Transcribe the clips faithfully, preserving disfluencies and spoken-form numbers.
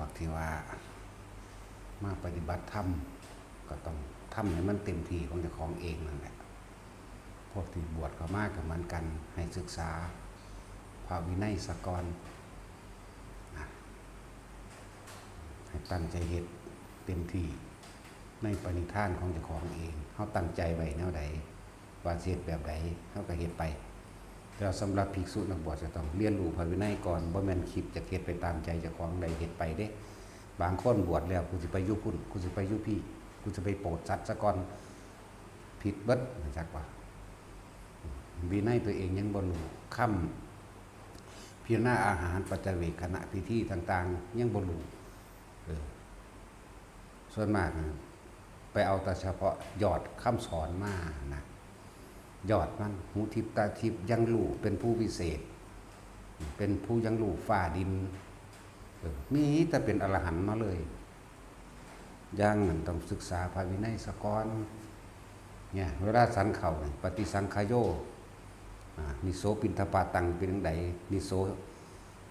พวกที่ว่ามาปฏิบัติธรรม ก็ต้องทำให้มันเต็มที่ของเจ้าของเองนั่นแหละ พวกที่บวชเข้ามาก็เหมือนกัน ให้ศึกษาพระวินัยซะก่อนนะ ให้ตั้งใจเฮ็ดเต็มที่ในปณิธานของเจ้าของเอง เฮาตั้งใจไว้แนวใด ว่าสิเฮ็ดแบบใด เฮาก็เฮ็ดไป แต่สำหรับภิกษุนักบวชจะต้องเรียนรู้พระวินัยก่อน บ่แม่นคิดจะเฮ็ดไปตามใจเจ้าของใดเฮ็ดไปเด้ บางคนบวชแล้ว กูสิไปอยู่พุ้น กูสิไปอยู่พี้ กูสิไปโปรดสัตว์ซะก่อน ผิดเบิด จักว่า วินัยตัวเองยังบ่รู้ ค้ำพิจารณาอาหาร ปัจจเวกขณะพิธีต่างๆ ยังบ่รู้ เออ ส่วนมากนะ ไปเอาแต่เฉพาะยอดคำสอนมานะ ยอดมัน หูทิพย์ตาทิพย์ ยังรู้ เป็นผู้วิเศษ เป็นผู้ยังรู้ฟ้าดิน เออ มีแต่เป็นอรหันต์มาเลย อย่างนั้นต้องศึกษาพระวินัยซะก่อน เนี่ย เวลาฉันข้าวนี่ ปฏิสังขโย อ่า นิโสปิณฑปาตังเป็นจั่งใด นิโส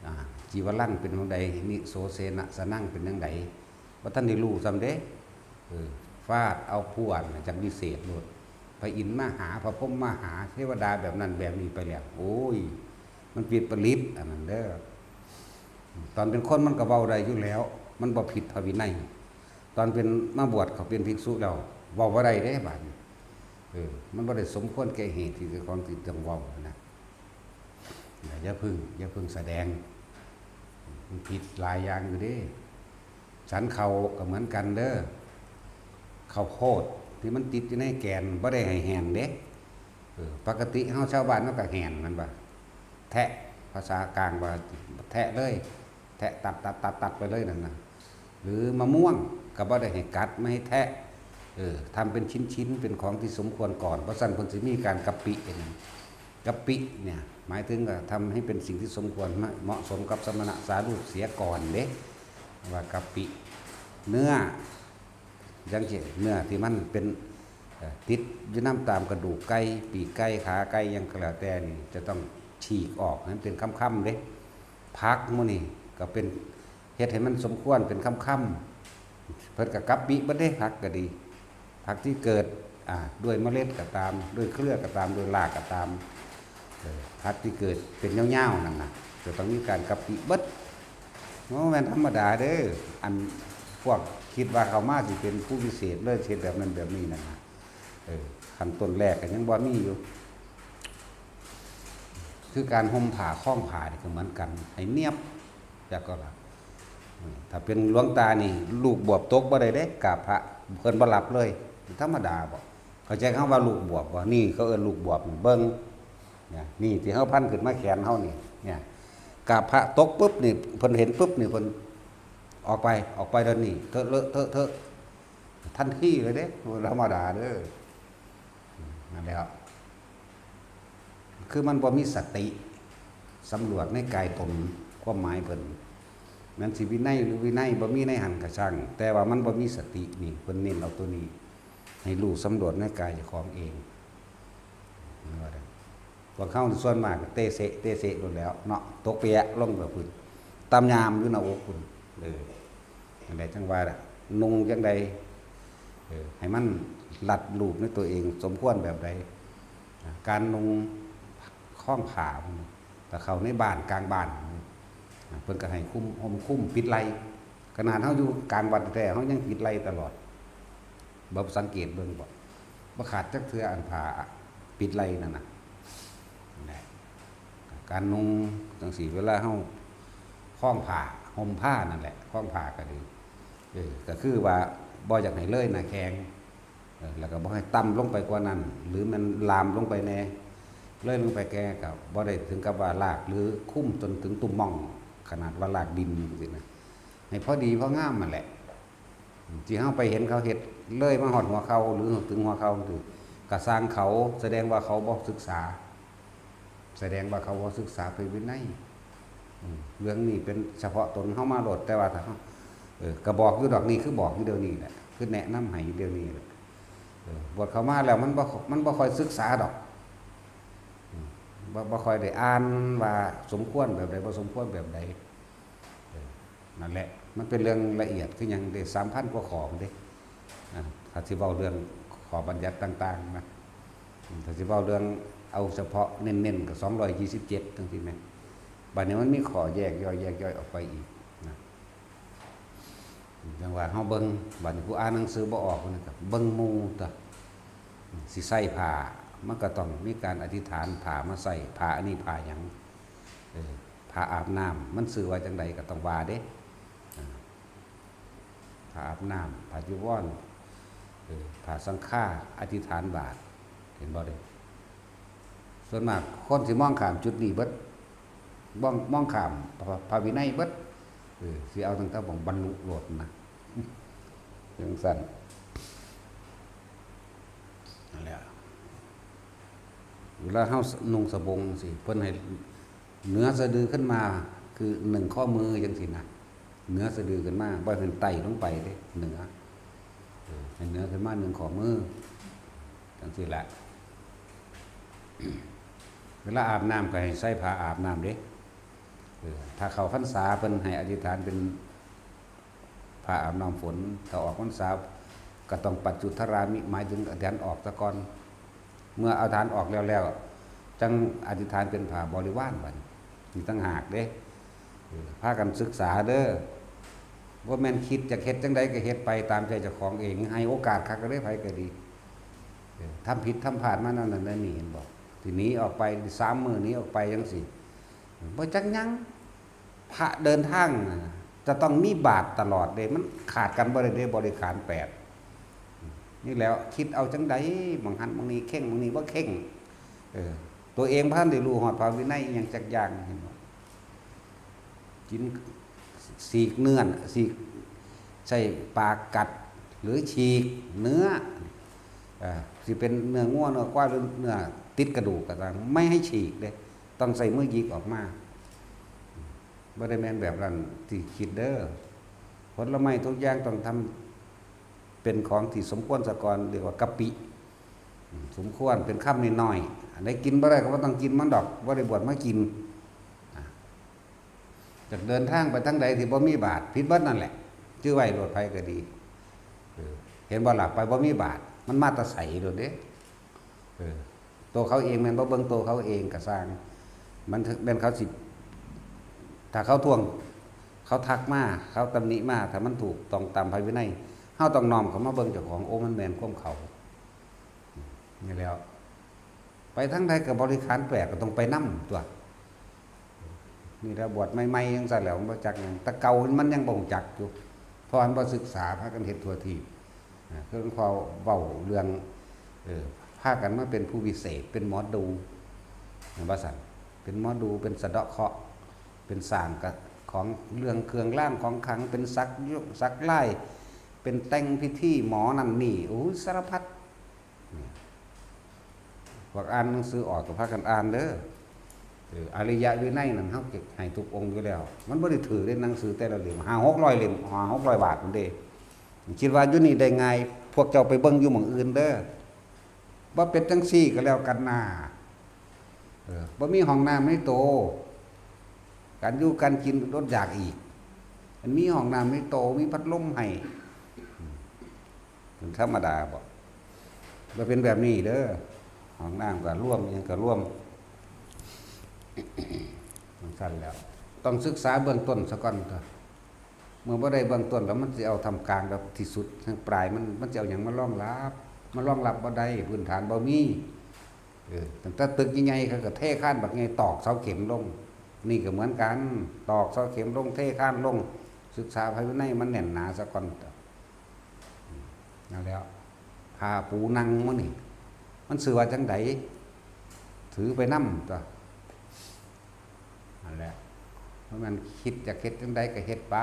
อ่า จีวรังเป็นจั่งใด นิโสเสนะสนังเป็นจั่งใด บ่ทันได้รู้ซ้ำเด้ เออ ฟาดเอาพวกน่ะจักวิเศษโลด พระอินทร์มาหา พระพรหมมาหา เทวดาแบบนั้นแบบนี้ไปแล้ว โอ้ย มันวิปริตอันนั้นเด้อ ตอนเป็นคนมันก็เว้าได้อยู่แล้ว มันบ่ผิดพระวินัย ตอนเป็นมาบวชเขาเป็นภิกษุแล้ว เว้าบ่ได้เด้บาดนี้ เออ มันบ่ได้สมควรแก่เหตุที่เจ้าของสิต้องเว้านะ อย่า อย่าพึ่ง อย่าพึ่งแสดง มันผิดหลายอย่างอยู่เด้ ฉันข้าวก็เหมือนกันเด้อ ข้าวโพดที่มันติดอยู่ในแก่น บ่ได้ให้แห่นเด้ เออ ปกติเฮาชาวบ้านเฮาก็แห่นมันบ่ แทะ ภาษากลางว่าแทะเลย แทะตัดตัดตัดตัดไปเลยนั่นนะ หรือมะม่วงก็บ่ได้ให้กัด ไม่ให้แทะ เออ ทำเป็นชิ้นๆ เป็นของที่สมควรก่อน เพราะฉะนั้นเพิ่นสิมีการกะปิเอง กะปิเนี่ย หมายถึงว่าทำให้เป็นสิ่งที่สมควร เหมาะสมกับสมณะสารูปเสียก่อนเด้ ว่ากะปิ เนื้อ อย่างเช่นเนื้อที่มันเป็น เอ่อ ติดอยู่นำตามกระดูกไก่ ปีกไก่ ขาไก่ หยังก็แล้วแต่นี่ จะต้องฉีกออกให้มันเป็นคำๆ เด้ ผักหมู่นี่ก็เป็น เฮ็ดให้มันสมควรเป็นคำๆ เพิ่นก็กะปิเบิดเด้ ผักก็ดี ผักที่เกิด อ่า ด้วยเมล็ดก็ตาม ด้วยเครือก็ตาม ด้วยรากก็ตาม เออ ผักที่เกิดเป็นยาวๆ นั่นน่ะ จะต้องมีการกะปิเบิด บ่แม่นธรรมดาเด้อ อันพวกคิดว่าเข้ามาสิเป็นผู้วิเศษเลย เฮ็ดแบบนั้นแบบนี้นั่นน่ะ เออ ขั้นต้นแรกก็ยังบ่มีอยู่ คือการห่มผ้าคล้องผ้านี่ก็เหมือนกัน ให้เนียบ แล้วก็ล่ะ อืม ถ้าเป็นหลวงตานี่ ลูกบวบตกบ่ได้เด้ กราบพระ เพิ่นบ่รับเลย ธรรมดาบ่ เข้าใจคำว่าลูกบวบบ่ นี่เขาเอิ้นลูกบวบ เบิ่ง เนี่ย นี่ที่เฮาพันขึ้นมาแขนเฮานี่ เนี่ย กราบพระตกปุ๊บนี่ เพิ่นเห็นปุ๊บนี่ เพิ่นออกไป ออกไปเดี๋ยวนี้ เถอะ เลอะเถอะ เถอะ ทันทีเลยเด้ บ่ธรรมดาเด้อ นั่นแหละ คือมันบ่มีสติสำรวจในกายตน ความหมายเพิ่น แม่นสิวินัยหรือวินัยบ่มีในหั้นก็ช่าง แต่ว่ามันบ่มีสตินี่ เพิ่นเน้นเอาตัวนี้ ให้รู้สำรวจในกายเจ้าของเอง พวกเฮาส่วนมากก็เตะเสะ เตะเสะโลดแหล้วเนาะ ตกเปียะลงแบบพุ้น ตำยามอยู่หน้าอกพุ้น เออ จั่งใดจั่งว่าล่ะ นุ่งจั่งใด เออ ให้มันรัดรูปในตัวเอง สมควรแบบใด อ่า การนุ่งคล้องผ้าพวกนี้ ถ้าเข้าในบ้านกลางบ้าน อ่า เพิ่นก็ให้คลุม ห่มคลุมปิดไหล่ ขนาดเฮาอยู่กลางวัดแท้ๆ เฮายังปิดไหล่ตลอด บ่สังเกตเบิ่งบ่ บ่ขาดจักเทื่อ อันผ้าปิดไหล่นั่นน่ะ นั่นแหละ การนุ่งจั่งซี้ เวลาเฮาคล้องผ้า ห่มผ้านั่นแหละ คล้องผ้าก็ดี เออ ก็คือว่าบ่อยากให้เลยหน้าแข้ง เออ แล้วก็บ่ให้ต่ำลงไปกว่านั้น หรือมันลามลงไปแน่ เลยลงไปแก่ก็บ่ได้ถึงกับว่าลาก หรือคลุมจนถึงตุ่มม่อง ขนาดว่าลากดินจั่งซี้นะ ให้พอดีพองามนั่นแหละ ที่เฮาไปเห็นเขาเฮ็ดเลยมาฮอดหัวเข่า หรือถึงหัวเข่า ก็ซ่างเขา แสดงว่าเขาบ่ศึกษา แสดงว่าเขาบ่ศึกษาพระวินัย อืม เรื่องนี้เป็นเฉพาะตนเฮามาโลด แต่ว่าถ้าเฮา เออ ก็บอกอยู่ดอก นี่คือบอกอยู่เดี๋ยวนี้แหละ คือแนะนำให้อยู่เดี๋ยวนี้แหละ เออ บวชเข้ามาแล้วมันบ่ มันบ่ค่อยศึกษาดอก อืม บ่ บ่ค่อยได้อ่านว่าสมควรแบบใด บ่สมควรแบบใด เออ นั่นแหละ มันเป็นเรื่องละเอียดคือหยังเด้ สามพันกว่าข้อเด้ อ่า ถ้าสิเว้าเรื่องข้อบัญญัติต่างๆนะ อืม ถ้าสิเว้าเรื่องเอาเฉพาะเน้นๆ ก็สองร้อยยี่สิบเจ็ดจังซี้แหม บัดนี้มันมีข้อแยกย่อย แยกย่อยออกไปอีกนะ จังว่าเฮาเบิ่ง บัดนี้ผู้อ่านหนังสือบ่ออกนั่นก็เบิ่งหมู่ตั๊ว สิใส่ผ้า มันก็ต้องมีการอธิษฐานผ้ามาใส่ ผ้าอันนี้ผ้าหยัง เออ ผ้าอาบน้ำ มันชื่อว่าจังใดก็ต้องว่าเด้ อ่า ผ้าอาบน้ำ ผ้าจีวร เออ ผ้าสังฆา อธิษฐานบาตร เห็นบ่เด้ ส่วนมากคนสิมองข้ามจุดนี้เบิด มอง มองข้ามพระ พระวินัยเบิด เออ สิเอาตั้งแต่หม่องบรรลุโลดนะ จังซั่น นั่นแหละ เวลาเฮานุ่งสบงสิ เพิ่นให้เหนือสะดือขึ้นมา คือหนึ่งข้อมือจังซี้นะ เหนือสะดือขึ้นมา บ่ให้มันไต่ลงไปเด้ เหนือ เออ ให้เหนือขึ้นมาหนึ่งข้อมือ จังซี้แหละ เวลาอาบน้ำก็ให้ใส่ผ้าอาบน้ำเด้ เออ ถ้าเข้าพรรษาเพิ่นให้อธิษฐานเป็นผ้าอาบน้ำฝน ถ้าออกพรรษาก็ต้องปัจจุทรามิ หมายถึงอธิษฐานออกซะก่อน เมื่ออธิษฐานออกแล้วแล้ว จังอธิษฐานเป็นผ้าบริวารบัดนี้ อีกต่างหากเด้ เออ พากันศึกษาเด้อ บ่แม่นคิดจะเฮ็ดจังใดก็เฮ็ดไปตามใจเจ้าของเอง ให้โอกาสคักก็เลยไผก็ดี เออ ทำผิดทำพลาดมานั่นนั่นนี่ เห็นบ่ สิหนีออกไปสามมื้อ หนีออกไปจังซี้ บ่จักหยัง พระเดินทางน่ะ จะต้องมีบาตรตลอดเด้ มันขาดกันบ่ได้เด้ บริขารแปด นี่แหล้ว คิดเอาจังใด หม่องหั้นหม่องนี้เข่ง หม่องนี้บ่เข่ง เออ ตัวเองบ่ทันได้รู้ฮอดพระวินัยอิหยังจักอย่าง เห็นบ่ กิน ฉีกเนื้อน่ะ ฉีก ใช้ปากกัด หรือฉีกเนื้อ เอ่อ สิเป็นเนื้องัว เนื้อควาย หรือเนื้อติดกระดูกก็ตาม ไม่ให้ฉีกเด้ ต้องใช้มือหยิกออกมา บ่ได้แม่นแบบนั้นที่คิดเด้อ ผลไม้ทุกอย่างต้องทำเป็นของที่สมควรซะก่อน เรียกว่ากะปิ อืม สมควร เป็นคำน้อยๆ อันใดกินบ่ได้ก็บ่ต้องกินมันดอก บ่ได้บวชมากิน อ่ะ จากเดินทางไปทางใดที่บ่มีบาตร ผิดเบิดนั่นแหละ จื่อไว้โลด ไผก็ดี เออ เห็นบ่ล่ะ ไปบ่มีบาตร มันมาแต่ไสโลดเด้ เออ ตัวเขาเองแม่นบ่เบิ่งตัวเขาเองก็ซ่าง มันแม่นเขาสิ ถ้าเขาท้วง เขาทักมา เขาตำหนิมา ถ้ามันถูกต้องตามพระวินัย เฮาต้องน้อมเข้ามาเบิ่งเจ้าของ โอ้ มันแม่นความเขา นี่แหล้ว ไปทางใดก็บริขารแปดก็ต้องไปนำตั๊ว นี่แหละ บวชใหม่ๆจังซั่นแหล้ว บ่จักหยัง แต่เก่ามันยังบ่รู้จักอยู่ เพราะมันบ่ศึกษา พากันเฮ็ดทั่วทีป อ่า คือหลวงพ่อเว้าเรื่อง เออ พากันมาเป็นผู้วิเศษ เป็นหมอดู ว่าซั่น เป็นหมอดู เป็นสะเดาะเคราะห์ เป็นสร้างกะ ของเรื่องเครื่องรางของขลัง เป็นสักยกสักลาย เป็นแต่งพิธีหมอนั่นนี่ โอ้ย สารพัด นี่ พวกอ่านหนังสือออกก็พากันอ่านเด้อ เออ อริยวินัยนั่นเฮาเก็บให้ทุกองค์อยู่แล้ว มันบ่ได้ถือได้หนังสือแต่ละเล่ม ห้าหกร้อยเล่ม ห้าหกร้อยบาทนั่นเด้ คิดว่าอยู่นี่ได้ง่าย พวกเจ้าไปเบิ่งอยู่หม่องอื่นเด้อ บ่เป็นจังซี่ก็แล้วกันนา เออ บ่มีห้องน้ำในโต การอยู่การกินอดอยากอีก มันมีห้องน้ำในโต มีพัดลมให้ อืม มันธรรมดาบ่ บ่เป็นแบบนี้เด้อ ห้องน้ำก็รวม อิหยังก็รวม จังซั่นแหล้ว ต้องศึกษาเบื้องต้นซะก่อนตั๊ว เมื่อบ่ได้เบื้องต้นแล้วมันสิเอาท่ามกลางกับที่สุด ทางปลายมัน มันสิเอาหยังมารองรับ มารองรับบ่ได้ พื้นฐานบ่มี เออ ตั้งแต่ตึกใหญ่ๆ เขาก็เทคานบักใหญ่ ตอกเสาเข็มลง นี่ก็เหมือนกัน ตอกเสาเข็มลง เทคานลง ศึกษาพระวินัยมันแน่นหนาซะก่อน นั่นแหล้ว ผ้าปูนั่งมื้อนี่ มันชื่อว่าจังใด ถือไปนำตั๊ว นั่นแหละ เพราะมันคิดจะเฮ็ดจังใดก็เฮ็ดไป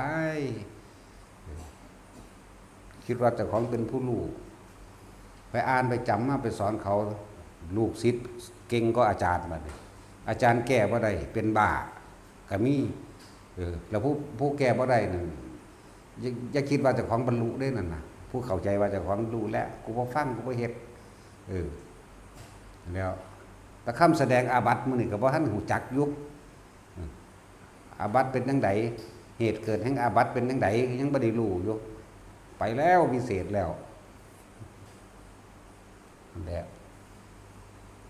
คิดว่าเจ้าของเป็นผู้รู้ ไปอ่านไปจำมาไปสอนเขา ลูกศิษย์เก่งกว่าอาจารย์บัดนี้ อาจารย์แก้บ่ได้ เป็นบ้าก็มี เออ แล้วผู้ ผู้แก้บ่ได้นั่น อย่า อย่าคิดว่าเจ้าของบรรลุเด้นั่นน่ะ ผู้เข้าใจว่าเจ้าของรู้แล้ว กูบ่ฟัง กูบ่เฮ็ด เออ แล้ว แต่คำแสดงอาบัติมื้อนี้ก็บ่ทันรู้จักอยู่ อืม อาบัติเป็นจังใด เหตุเกิดแห่งอาบัติเป็นจั่งใด ยังบ่ได้รู้อยู่ ไปแล้ววิเศษแล้ว นั่นแหละ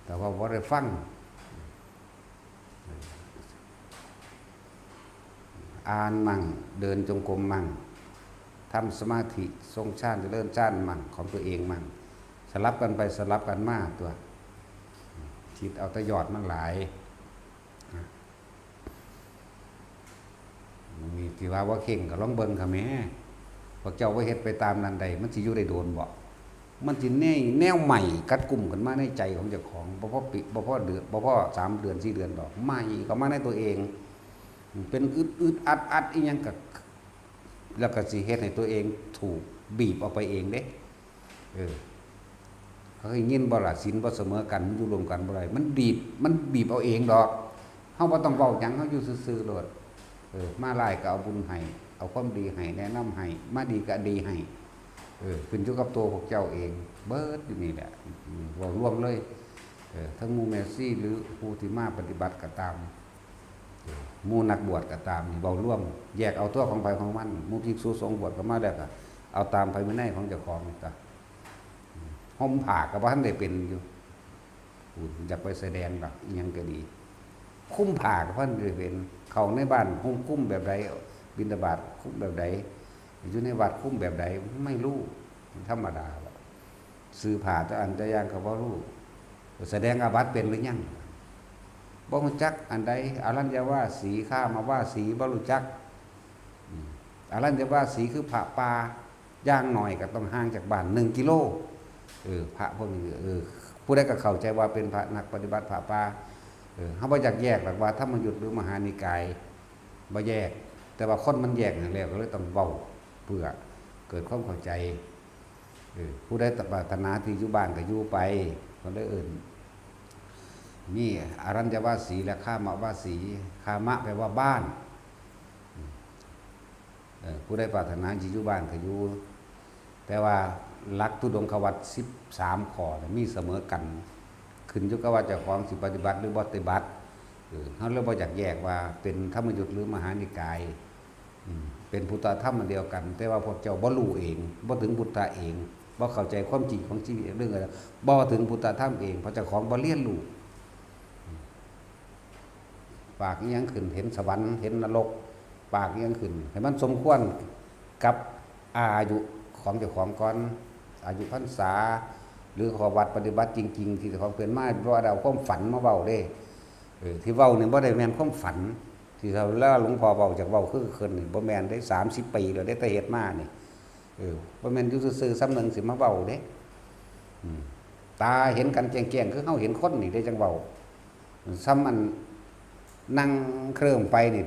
แต่ว่าบ่ได้ฟัง อ่านมั่ง เดินจงกรมมั่ง ทำสมาธิ ทรงฌาน เจริญฌานมั่ง ของตัวเองมั่ง สลับกันไปสลับกันมาตัว คิดเอาแต่ยอดมันหลาย นี่ที่ว่าบ่เข่งก็ลองเบิ่งค่ะแหม พวกเจ้าบ่เฮ็ดไปตามนั้นได้ มันสิอยู่ได้โดนบ่ มันสิแนว แนวใหม่กัดกลุ่มขึ้นมาในใจของเจ้าของ บ่พอปี บ่พอเดือน บ่พอสามเดือนสี่เดือนดอก ใหม่เข้ามาในตัวเอง เป็นอึดอึดอัดอัดอีหยังก็ แล้วก็สิเฮ็ดให้ตัวเองถูกบีบออกไปเองเด้ เออ เขาเคยยินบ่ล่ะ ศีลบ่เสมอกัน มันอยู่ร่วมกันบ่ได้ มันบีบ มันบีบเอาเองดอก เฮาบ่ต้องเว้าหยัง เฮาอยู่ซื่อๆโลด เออ มาร้ายก็เอาบุญให้ เอาความดีให้ แนะนำให้ มาดีก็ดีให้ เออ ขึ้นอยู่กับตัวพวกเจ้าเอง เบิดอยู่นี่แหละ อืม เว้ารวมเลย เออ ทั้งหมู่แม่ชีหรือผู้ที่มาปฏิบัติก็ตาม เออ หมู่นักบวชก็ตาม นี่เว้ารวม แยกเอาตัวของไผของมัน หมู่ภิกษุสงฆ์บวชเข้ามาแล้วก็เอาตามพระวินัยของเจ้าของนี่ตะ ห่มผ้าก็บ่ทันได้เป็นอยู่ พู้นอยากไปแสดงดอก อิหยังก็ดี คุมผ้าก็พันได้เป็น เข้าในบ้านห่มคุมแบบใด บิณฑบาตคุมแบบใด อยู่ในวัดคุมแบบใด ไม่รู้ มันธรรมดาละ ซื้อผ้าแต่อันแต่อย่างก็บ่รู้ แสดงอาบัติเป็นหรือยัง บ่รู้จักอันใด อรัญญวาสี ฆามวาสี บ่รู้จัก อืม อรัญญวาสีคือพระป่า อย่างน้อยก็ต้องห่างจากบ้านหนึ่งกิโล เออ พระพวกนี้ เออ ผู้ใดก็เข้าใจว่าเป็นพระนักปฏิบัติ พระป่า เออ เฮาบ่อยากแยกหรอกว่าธรรมยุตหรือมหานิกาย บ่แยก แต่ว่าคนมันแยกนั่นแล้ว ก็เลยต้องเว้า เพื่อเกิดความเข้าใจ เออ ผู้ใดปรารถนาที่อยู่บ้านก็อยู่ไป ก็เลยเอิ้น มีอรัญญวาสีและฆามวาสี ฆามะแปลว่าบ้าน เอ่อ ผู้ใดปรารถนาสิอยู่บ้านก็อยู่ แต่ว่าหลักธุดงควัตรสิบสามข้อน่ะมีเสมอกัน ขึ้นอยู่กับว่าเจ้าของสิปฏิบัติหรือบ่ปฏิบัติ เออ เฮาเลยบ่อยากแยกว่าเป็นธรรมยุตหรือมหานิกาย อืม เป็นพุทธธรรมอันเดียวกัน แต่ว่าพวกเจ้าบ่รู้เอง บ่ถึงพุทธะเอง บ่เข้าใจความจริงของชีวิตเรื่องอะไร บ่ถึงพุทธธรรมเอง เพราะเจ้าของบ่เรียนรู้ ปากอิหยังขึ้น เห็นสวรรค์ เห็นนรก ปากอิหยังขึ้น ให้มันสมควรกับอายุของเจ้าของก่อน อายุพรรษา หรือข้อวัดปฏิบัติจริงๆ ที่เจ้าของเป็นมา บ่ได้เอาความฝันมาเว้าเด้ เออ ที่เว้านี่บ่ได้แม่นความฝัน ที่เขา แล้วหลวงพ่อเว้าจากเว้าคือคืนนี่ บ่แม่นเด้ สามสิบปีแล้วเด้ แต่เฮ็ดมานี่ เออ บ่แม่นอยู่ซื่อๆ ซ้ำหนึ่งสิมาเว้าเด้ อืม ตาเห็นกันแจ้งๆ คือเฮาเห็นคนนี่เด้จังเว้า ซ้ำอันนั่งเคลิ้มไปนี่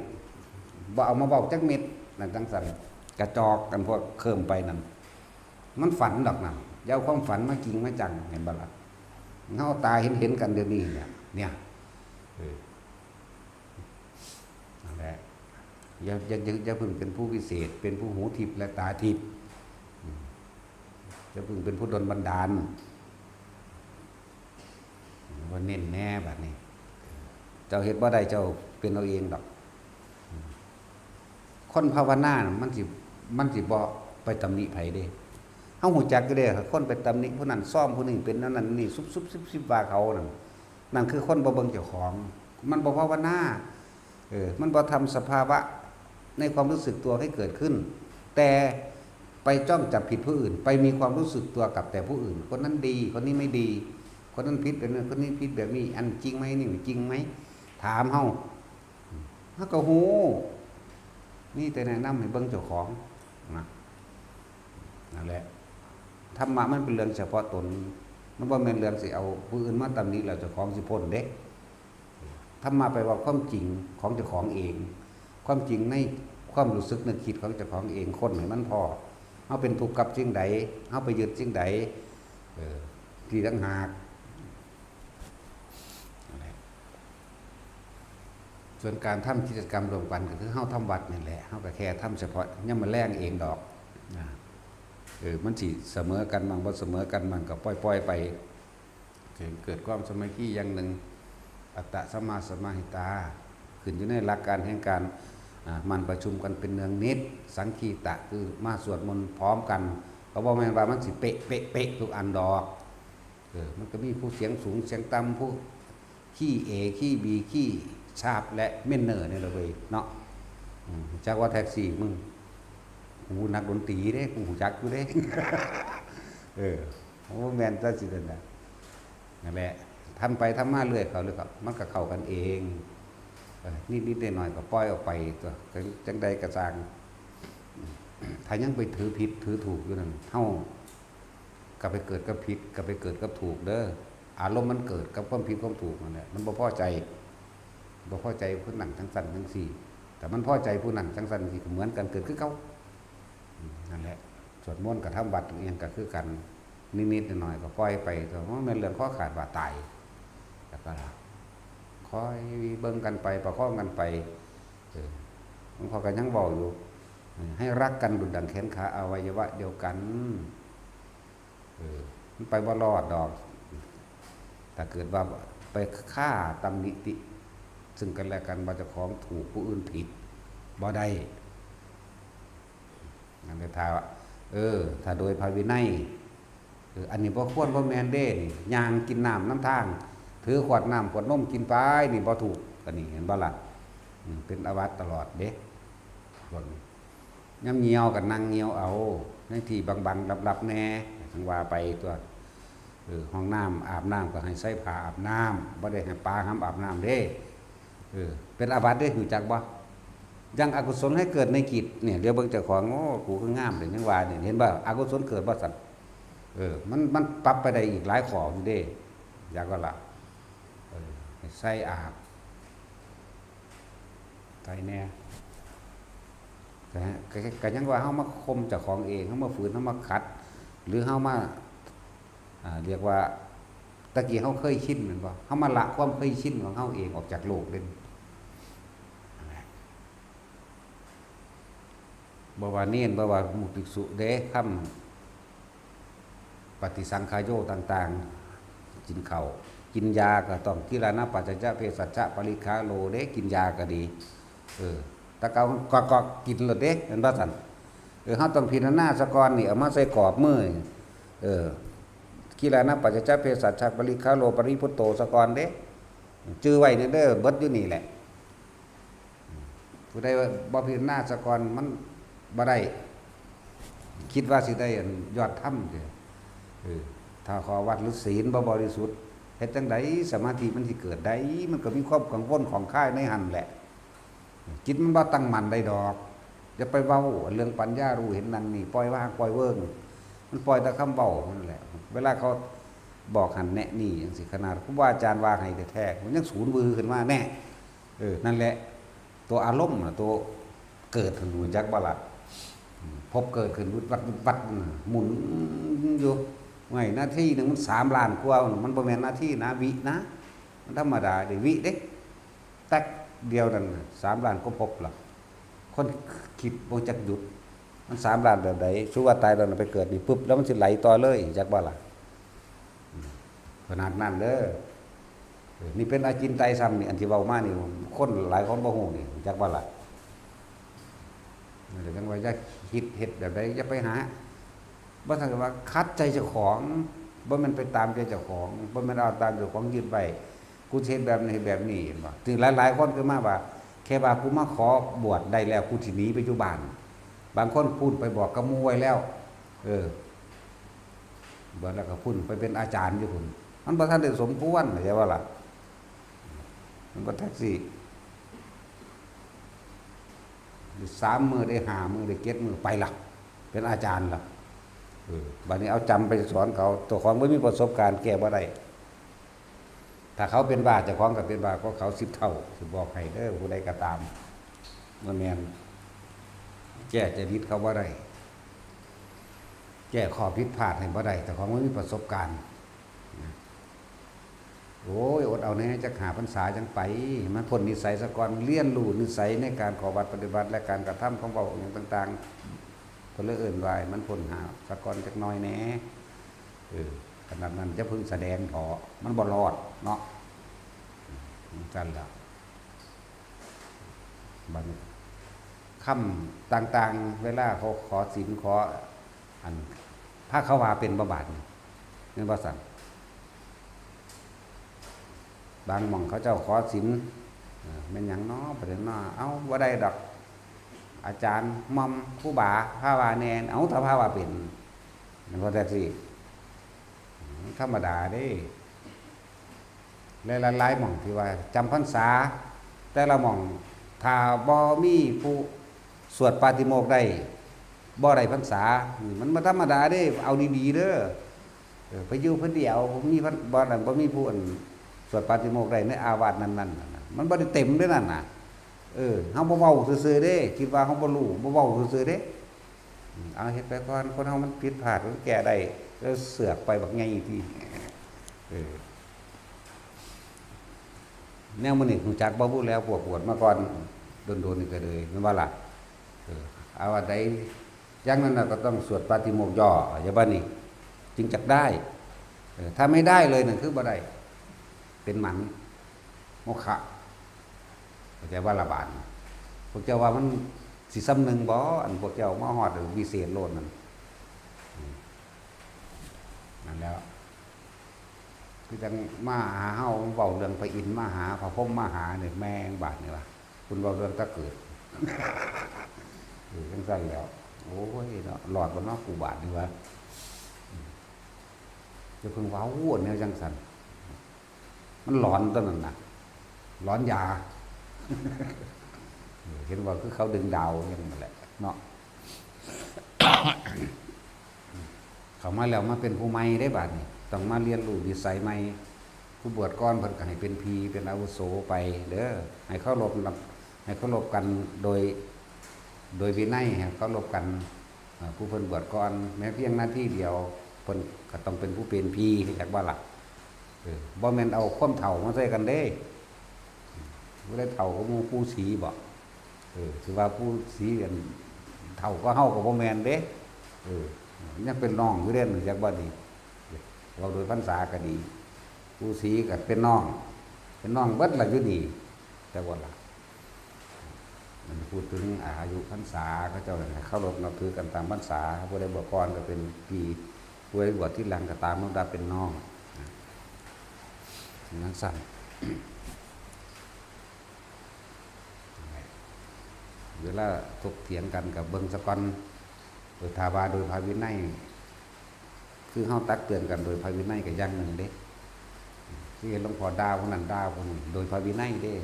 บ่เอามาเว้าจักเม็ด นั่นจังซั่น กระจอกกันพวกเคลิ้มไปนั่น มันฝันดอกนั่น อย่าเอาความฝันมากิงมาจัง เห็นบ่ล่ะ เฮาตาเห็นๆ กันเดี๋ยวนี้เนี่ย เนี่ย เออ นั่นแหละ อย่า อย่า อย่า อย่าเพิ่งเป็นผู้วิเศษ เป็นผู้หูทิพย์และตาทิพย์ อืม อย่าเพิ่งเป็นผู้โดนบันดาล ว่าเน้นแน่บัดนี้ เจ้าเฮ็ดบ่ได้ เจ้าเป็นเอาเองดอก คนภาวนาน่ะมันสิ มันสิบ่ไปตำหนิไผเด้ เฮาฮู้จักอยู่เด้ คนไปตำหนิผู้นั้นซอมผู้นี้เป็นอันนั้นนี่ ซุบๆ ซิบๆ ว่าเขานั่น นั่นคือคนบ่เบิ่งเจ้าของ มันบ่ภาวนา เออ มันบ่ทำสภาวะในความรู้สึกตัวให้เกิดขึ้น แต่ไปจ้องจับผิดผู้อื่น ไปมีความรู้สึกตัวกับแต่ผู้อื่น คนนั้นดี คนนี้ไม่ดี คนนั้นผิดแบบนั้น คนนี้ผิดแบบนี้ อันจริงไหม นี่จริงไหม ถามเฮา เฮาก็ฮู้ มีแต่แนะนำให้เบิ่งเจ้าของ นะ นั่นแหละ ธรรมะมันเป็นเรื่องเฉพาะตน มันบ่แม่นเรื่องสิเอาผู้อื่นมาตำหนิแล้วเจ้าของสิพ้นเด้ ธรรมะแปลว่าความจริงของเจ้าของเอง ความจริงในความรู้สึกนึกคิดของเจ้าของเอง ค้นให้มันพ้อ เฮาเป็นทุกข์กับสิ่งใด เฮาไปยึดสิ่งใด เออ ที่ต่างหาก นั่นแหละ ส่วนการทำกิจกรรมร่วมกันก็คือเฮาทำวัดนี่แหละ เฮาก็แค่ทำเฉพาะยามมื้อแลงเองดอก นะ เออ มันสิเสมอกันบ้าง บ่เสมอกันบ้าง ก็ปล่อยๆไป เกิดความสามัคคีอย่างหนึ่ง อัตตะสัมมาสมาหิตา ขึ้นอยู่ในหลักการแห่งการ อ่า หมั่นประชุมกันเป็นเนืองนิด สังคีตะ คือมาสวดมนต์พร้อมกัน ก็บ่แม่นว่ามันสิเป๊ะ เป๊ะ เป๊ะทุกอันดอก เออ มันก็มีผู้เสียงสูงเสียงต่ำ ผู้คีย์เอ คีย์บี คีย์ชาร์ป และเมเนอร์นี่แหละเว้ยเนาะ อืม จักว่าแท็กซี่มึง กูนักดนตรีเด้ กูรู้จักอยู่เด้ เออ โอ้ แม่นซะสินั่นน่ะ นั่นแหละ ทำไปทำมาเรื่อยเข้าเรื่อยเข้า มันก็เข้ากันเอง เออ นิดๆหน่อยๆก็ปล่อยออกไปตั๊ว จั่ง จั่งใดก็ซ่าง ถ้ายังไปถือผิดถือถูกอยู่นั่น เฮาก็ไปเกิดกับผิด ก็ไปเกิดกับถูกเด้อ อารมณ์มันเกิดกับความผิดความถูกนั่นแหละ มันบ่พอใจ บ่พอใจผู้นั้นจั่งซั้นจั่งซี้ แต่มันพอใจผู้นั้นจั่งซั้นจั่งซี้ ก็เหมือนกันเกิดคือเก่า อืม นั่นแหละ สวดมนต์กับทำวัตรอิหยังก็คือกัน นิดๆหน่อยๆก็ปล่อยไป แต่ว่ามันเป็นเรื่องคอขาดบาดตาย แล้วก็คอยเบิ่งกันไป ประคองกันไป เออ หลวงพ่อก็ยังเว้าอยู่ ให้รักกันดุจดั่งแขนขาอวัยวะเดียวกัน เออ มันไปบ่รอดดอก ถ้าเกิดว่าไปฆ่าตำหนิติ ซึ่งกันและกัน ว่าเจ้าของถูก ผู้อื่นผิด บ่ได้ นั่นแหละ ถ้า เออ ถ้าโดยพระวินัย เออ อันนี้บ่ควร บ่แม่นเด้ นี่ ย่างกินน้ำนำทาง ถือขวดน้ำขวดนมกินไป นี่บ่ถูก อันนี้เห็นบ่ล่ะ อืม เป็นอาบัติตลอดเด้ พวกนี้ ยามเหี่ยวก็นั่งเหี่ยวเอา ในที่บังๆลับๆแหน่ จั่งว่าไปตั๊ว เออ ห้องน้ำอาบน้ำก็ให้ใส่ผ้าอาบน้ำ บ่ได้ให้ปาห้ำอาบน้ำเด้ เออ เป็นอาบัติเด้ รู้จักบ่ ยังอกุศลให้เกิดในจิต เนี่ย เดี๋ยวเบิ่งเจ้าของ โอ้ กูคืองามเด้ จั่งว่าเนี่ย เห็นบ่ อกุศลเกิดบ่ซั่น เออ มัน มันปรับไปได้อีกหลายข้ออยู่เด้ จักว่าล่ะ เออ ให้ใส่อาบ ใส่แหน่ ก็ ก็ ก็ยังว่าเฮามาข่มเจ้าของเอง เฮามาฝืน เฮามาขัด หรือเฮามา อ่า เรียกว่า ตะกี้เฮาเคยชินแม่นบ่ เฮามาละความเคยชินของเฮาเองออกจากโลกเด้ นั่นแหละ บ่ว่าเณร บ่ว่าหมู่ภิกษุเด้ คำ ปฏิสังขายโยต่างๆ กินข้าว กินยาก็ต้อง กิรานะปัจจยเภสัชชะปริคาโลเด้ กินยาก็ดี เออ แต่เก่าก็ ก็กินโลดเด้ แม่นบ่ซั่น เออ เฮาต้องพิจารณาซะก่อนนี่ เอามาใส่กรอบมือ เออ กิรานะปัจจยเภสัชชะปริคาโลปริภุตโตซะก่อนเด้ จื่อไว้เด้อ เบิดอยู่นี่แหละ ผู้ใดว่าบ่พิจารณาซะก่อน มันบ่ได้ คิดว่าสิได้อันยอดธรรมเด้อ เออ ถ้าข้อวัตรหรือศีลบ่บริสุทธิ์ เฮ็ดจั่งใดสมาธิมันสิเกิดได้ มันก็มีความกังวลข้องคายในหั่นแหละ จิตมันบ่ตั้งมั่นได้ดอก อย่าไปเว้าเรื่องปัญญารู้เห็นนั่นนี่ ปล่อยวางปล่อยเวิ้ง มันปล่อยแต่คำเว้านั่นแหละ เวลาเขาบอกหั่นแนะนี่จั่งซี้ ขนาดครูบาอาจารย์ว่าให้แท้ๆ มันยังสูนวือขึ้นมาแน่ เออ นั่นแหละ ตัวอารมณ์น่ะ ตัวเกิดขึ้น รู้จักบ่ล่ะ อืม ภพเกิดขึ้น วึดวัด วึดวัด อืม หมุนอยู่ ไง นาทีหนึ่งมันสามล้านกว่า มันบ่แม่นนาทีนะ วินะ มันธรรมดาเด้ วิเด้ แต๊กเดียวนั่นน่ะ สามล้านกว่าภพล่ะ คนคิดบ่จักหยุด มันสามล้านแบบใด สุว่าตายแล้วน่ะไปเกิดนี่ปุ๊บ แล้วมันสิไหลต่อเลย จักบ่ล่ะ อืม ขนาดนั้นเด้อ เออ นี่เป็นอาจินไตยซ้ำนี่ อันที่เว้ามานี่ คนหลายคนบ่ฮู้นี่ จักบ่ล่ะ นั่นแหละ จั่งว่าอย่าคิดเฮ็ดแบบใด อย่าไปหา บ่ทันได้ว่าขัดใจเจ้าของ บ่แม่นไปตามใจเจ้าของ บ่แม่นเอาตามเจ้าของยึดไว้ กูสิเฮ็ดแบบนี้ เฮ็ดแบบนี้ เห็นบ่ ถึงหลายๆคนก็มาว่า แค่ว่ากูมาขอบวชได้แล้ว กูสิหนีไปอยู่บ้าน บางคนพูดไปบอกกับหมู่ไว้แล้ว เออ บวชแล้วก็พุ้นไปเป็นอาจารย์อยู่พุ้น มันบ่ทันได้สมควร เข้าใจบ่ล่ะ มันบ่แท็กซี่ สามมื้อได้ห้ามื้อได้เจ็ดมื้อไปละ เป็นอาจารย์ละ เออ บัดนี้เอาจำไปสอนเขา เจ้าของบ่มีประสบการณ์แก้บ่ได้ ถ้าเขาเป็นบ้า เจ้าของก็เป็นบ้ากว่าเขาสิบเท่า สิบอกให้เด้อ ผู้ใดก็ตาม บ่แม่น แก้จริตเขาบ่ได้ แก้ข้อผิดพลาดให้บ่ได้ เจ้าของบ่มีประสบการณ์ นะ โอ้ย อดเอาแหน่ จักห้าพรรษาจั่งไป ให้มันพ้นนิสัยซะก่อน เรียนรู้นิสัยในการเข้าวัดปฏิบัติ และการกระทำของเว้าหยังต่างๆ เพิ่นเลยเอิ้นว่าให้มันพ้นห้าซะก่อนจักหน่อยแหน่ เออ ขนาดนั้นอย่าเพิ่งแสดงเถาะ มันบ่รอดเนาะ จั่งซั้นล่ะ บัดนี้ ค่ำต่างๆ เวลาเขาขอศีลขอ อัน พระเขาว่าเป็นบ่บาดนี่ แม่นบ่ซั่น บางหม่องเขาเจ้าขอศีล เอ่อ แม่นหยังน้อ ประเด็นน้อ เอ้า บ่ได้ดอก อาจารย์หม่อมครูบา พาว่าแน่ เอ้า ถ้าพาว่าเป็น แม่นบ่แท็กซี่ ธรรมดาเด้ และหลายๆหม่องที่ว่าจำพรรษา แต่ละหม่อง ถ้าบ่มีผู้สวดปาฏิโมกข์ได้ บ่ได้พรรษา นี่มันบ่ธรรมดาเด้ เอาดีๆเด้อ เออ ไปอยู่คนเดียว บ่มีพรร- บ่นั่น บ่มีผู้อันสวดปาฏิโมกข์ได้ในอาวาสนั้นๆ นั่นน่ะ มันบ่ได้เต็มเด้นั่นน่ะ เออ เฮาบ่เว้าซื่อๆเด้ คิดว่าเฮาบ่รู้ บ่เว้าซื่อๆเด้ อืม เอาเฮ็ดไปก่อน คนเฮามันผิดพลาด มันแก้ได้ แล้วเสือกไปบักใหญ่อีกที เออ แนวมื้อนี้รู้จักบ่ พูดแล้ว พวกบวชมาก่อน โดนๆนี่ก็เลย แม่นบ่ล่ะ เออ เอาอันใด อย่างนั้นน่ะก็ต้องสวดปาฏิโมกข์ย่อ อย่าบ้านี่ จึงจักได้ เออ ถ้าไม่ได้เลยนั่นคือบ่ได้ เป็นหมัน โมฆะ เข้าใจว่าละบาดนี่ พวกเจ้าว่ามันสิส่ำหนึ่งบ่ อันพวกเจ้ามาฮอดวิเศษโลดนั่น อืม นั่นแหล้ว คือจั่งมาหาเฮาเว้าเรื่องพระอินทร์มาหา พระพรหมมาหานี่ แม่งบาดนี่วะ คุณเว้าเรื่องตะเกิด เออ จั่งซั่นแหล้ว โอ้ยเนาะ รอดบ่เนาะ กูบาดนี่วะ อืม อย่าเพิ่งเว้าแนวจั่งซั่น มันหลอนตอนนั้นน่ะ หลอนยา เห็นว่าคือเขาดึงดาวอย่างนั้นแหละเนาะ เข้ามาแล้วมาเป็นผู้ใหม่ได้บาดนี้ ต้องมาเรียนรู้นิสัยใหม่ ผู้บวชก่อนเพิ่นก็ให้เป็นพี่เป็นอาวุโสไปเด้อ ให้เคารพนับ- ให้เคารพกันโดย โดยวินัย ให้เคารพกัน อ่า ผู้เพิ่นบวชก่อน แม้เพียงนาทีเดียว เพิ่นก็ต้องเป็นผู้เป็นพี่ รู้จักบ่ล่ะ เออ บ่แม่นเอาความเฒ่ามาใส่กันเด้ ผู้ใดเฒ่ากว่าหมู่ ปู่ศรีบ่ เออ สิว่าปู่ศรีอันเฒ่ากว่าเฮาก็บ่แม่นเด้ เออ ยังเป็นน้องอยู่เด้ รู้จักบ่นี่ เว้าโดยพรรษาก็ดี ปู่ศรีก็เป็นน้อง เป็นน้องเบิดล่ะอยู่นี่ แต่ว่าล่ะ มันพูดถึงอายุพรรษา เขาเจ้าให้เคารพนับถือกันตามพรรษา ผู้ใดบวชก่อนก็เป็นพี่ ผู้ใดบวชทีหลังก็ตามลำดับเป็นน้อง นะ นั่นสั้น เวลาถกเถียงกันก็เบิ่งซะก่อน เออ ถ้าว่าโดยพระวินัย คือเฮาตักเตือนกันโดยพระวินัยก็อย่างหนึ่งเด้ คือเห็นหลวงพ่อด่าผู้นั้นด่าผู้นี้โดยพระวินัยเด้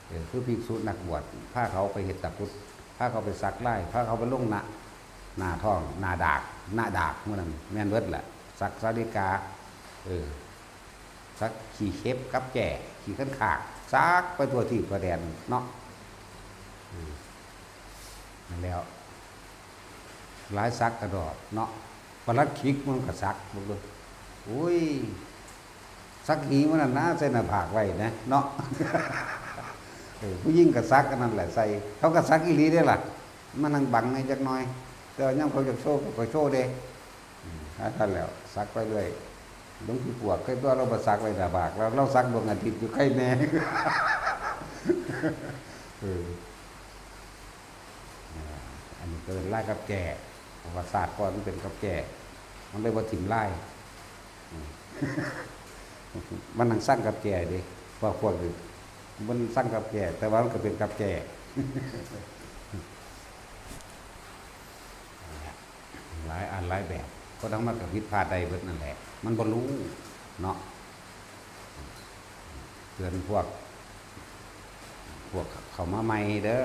เออ คือภิกษุนักบวช พาเขาไปเฮ็ดตะกรุด พาเขาไปสักลาย พาเขาไปลงหน้า หน้าท้อง หน้าดาก หน้าดากหมู่นั้น แม่นเบิดแหละ สักสาลิกา เออ สักขี้เข็บกับแจ้ ขี้คันคาก สักไปทั่วทีบทั่วแดนเนาะ อืม นั่นแหล้ว หลายสักกระดอกเนาะ ปลัดขิกมันก็สัก บ่รู้ อุ้ย สักหีมันนั่นนะ ใส่หน้าผากไว้นะ เนาะ เออ ผู้หญิงก็สักอันนั้นแหละ ใส่ เขาก็สักอีหลีเด้ล่ะ มานั่งบังในจักหน่อย แต่ว่ายามเขาอยากโชว์เขาก็โชว์เด้ อืม หาท่านแล้ว สักไปเรื่อย หลวงพี่ปวกเคยตัวเราบ่สักไว้หน้าผาก แล้วเราสักดวงอาทิตย์อยู่ไกลแน่ เออ อ่า อันนี้ก็เป็นลายกับแก้ เพราะว่าศาสตร์ก่อนมันเป็นกับแก้ มันเลยบ่ถิ่มลาย อืม มันนั่งสั่งกับแก้เด้ พวก พวกนี้มันสั่งกับแก้ แต่ว่ามันก็เป็นกับแก้ หลายอันหลายแบบ ก็ทั้งมันก็ผิดพลาดได้เบิดนั่นแหละ มันบ่รู้เนาะ เตือนพวก พวกเข้ามาใหม่เด้อ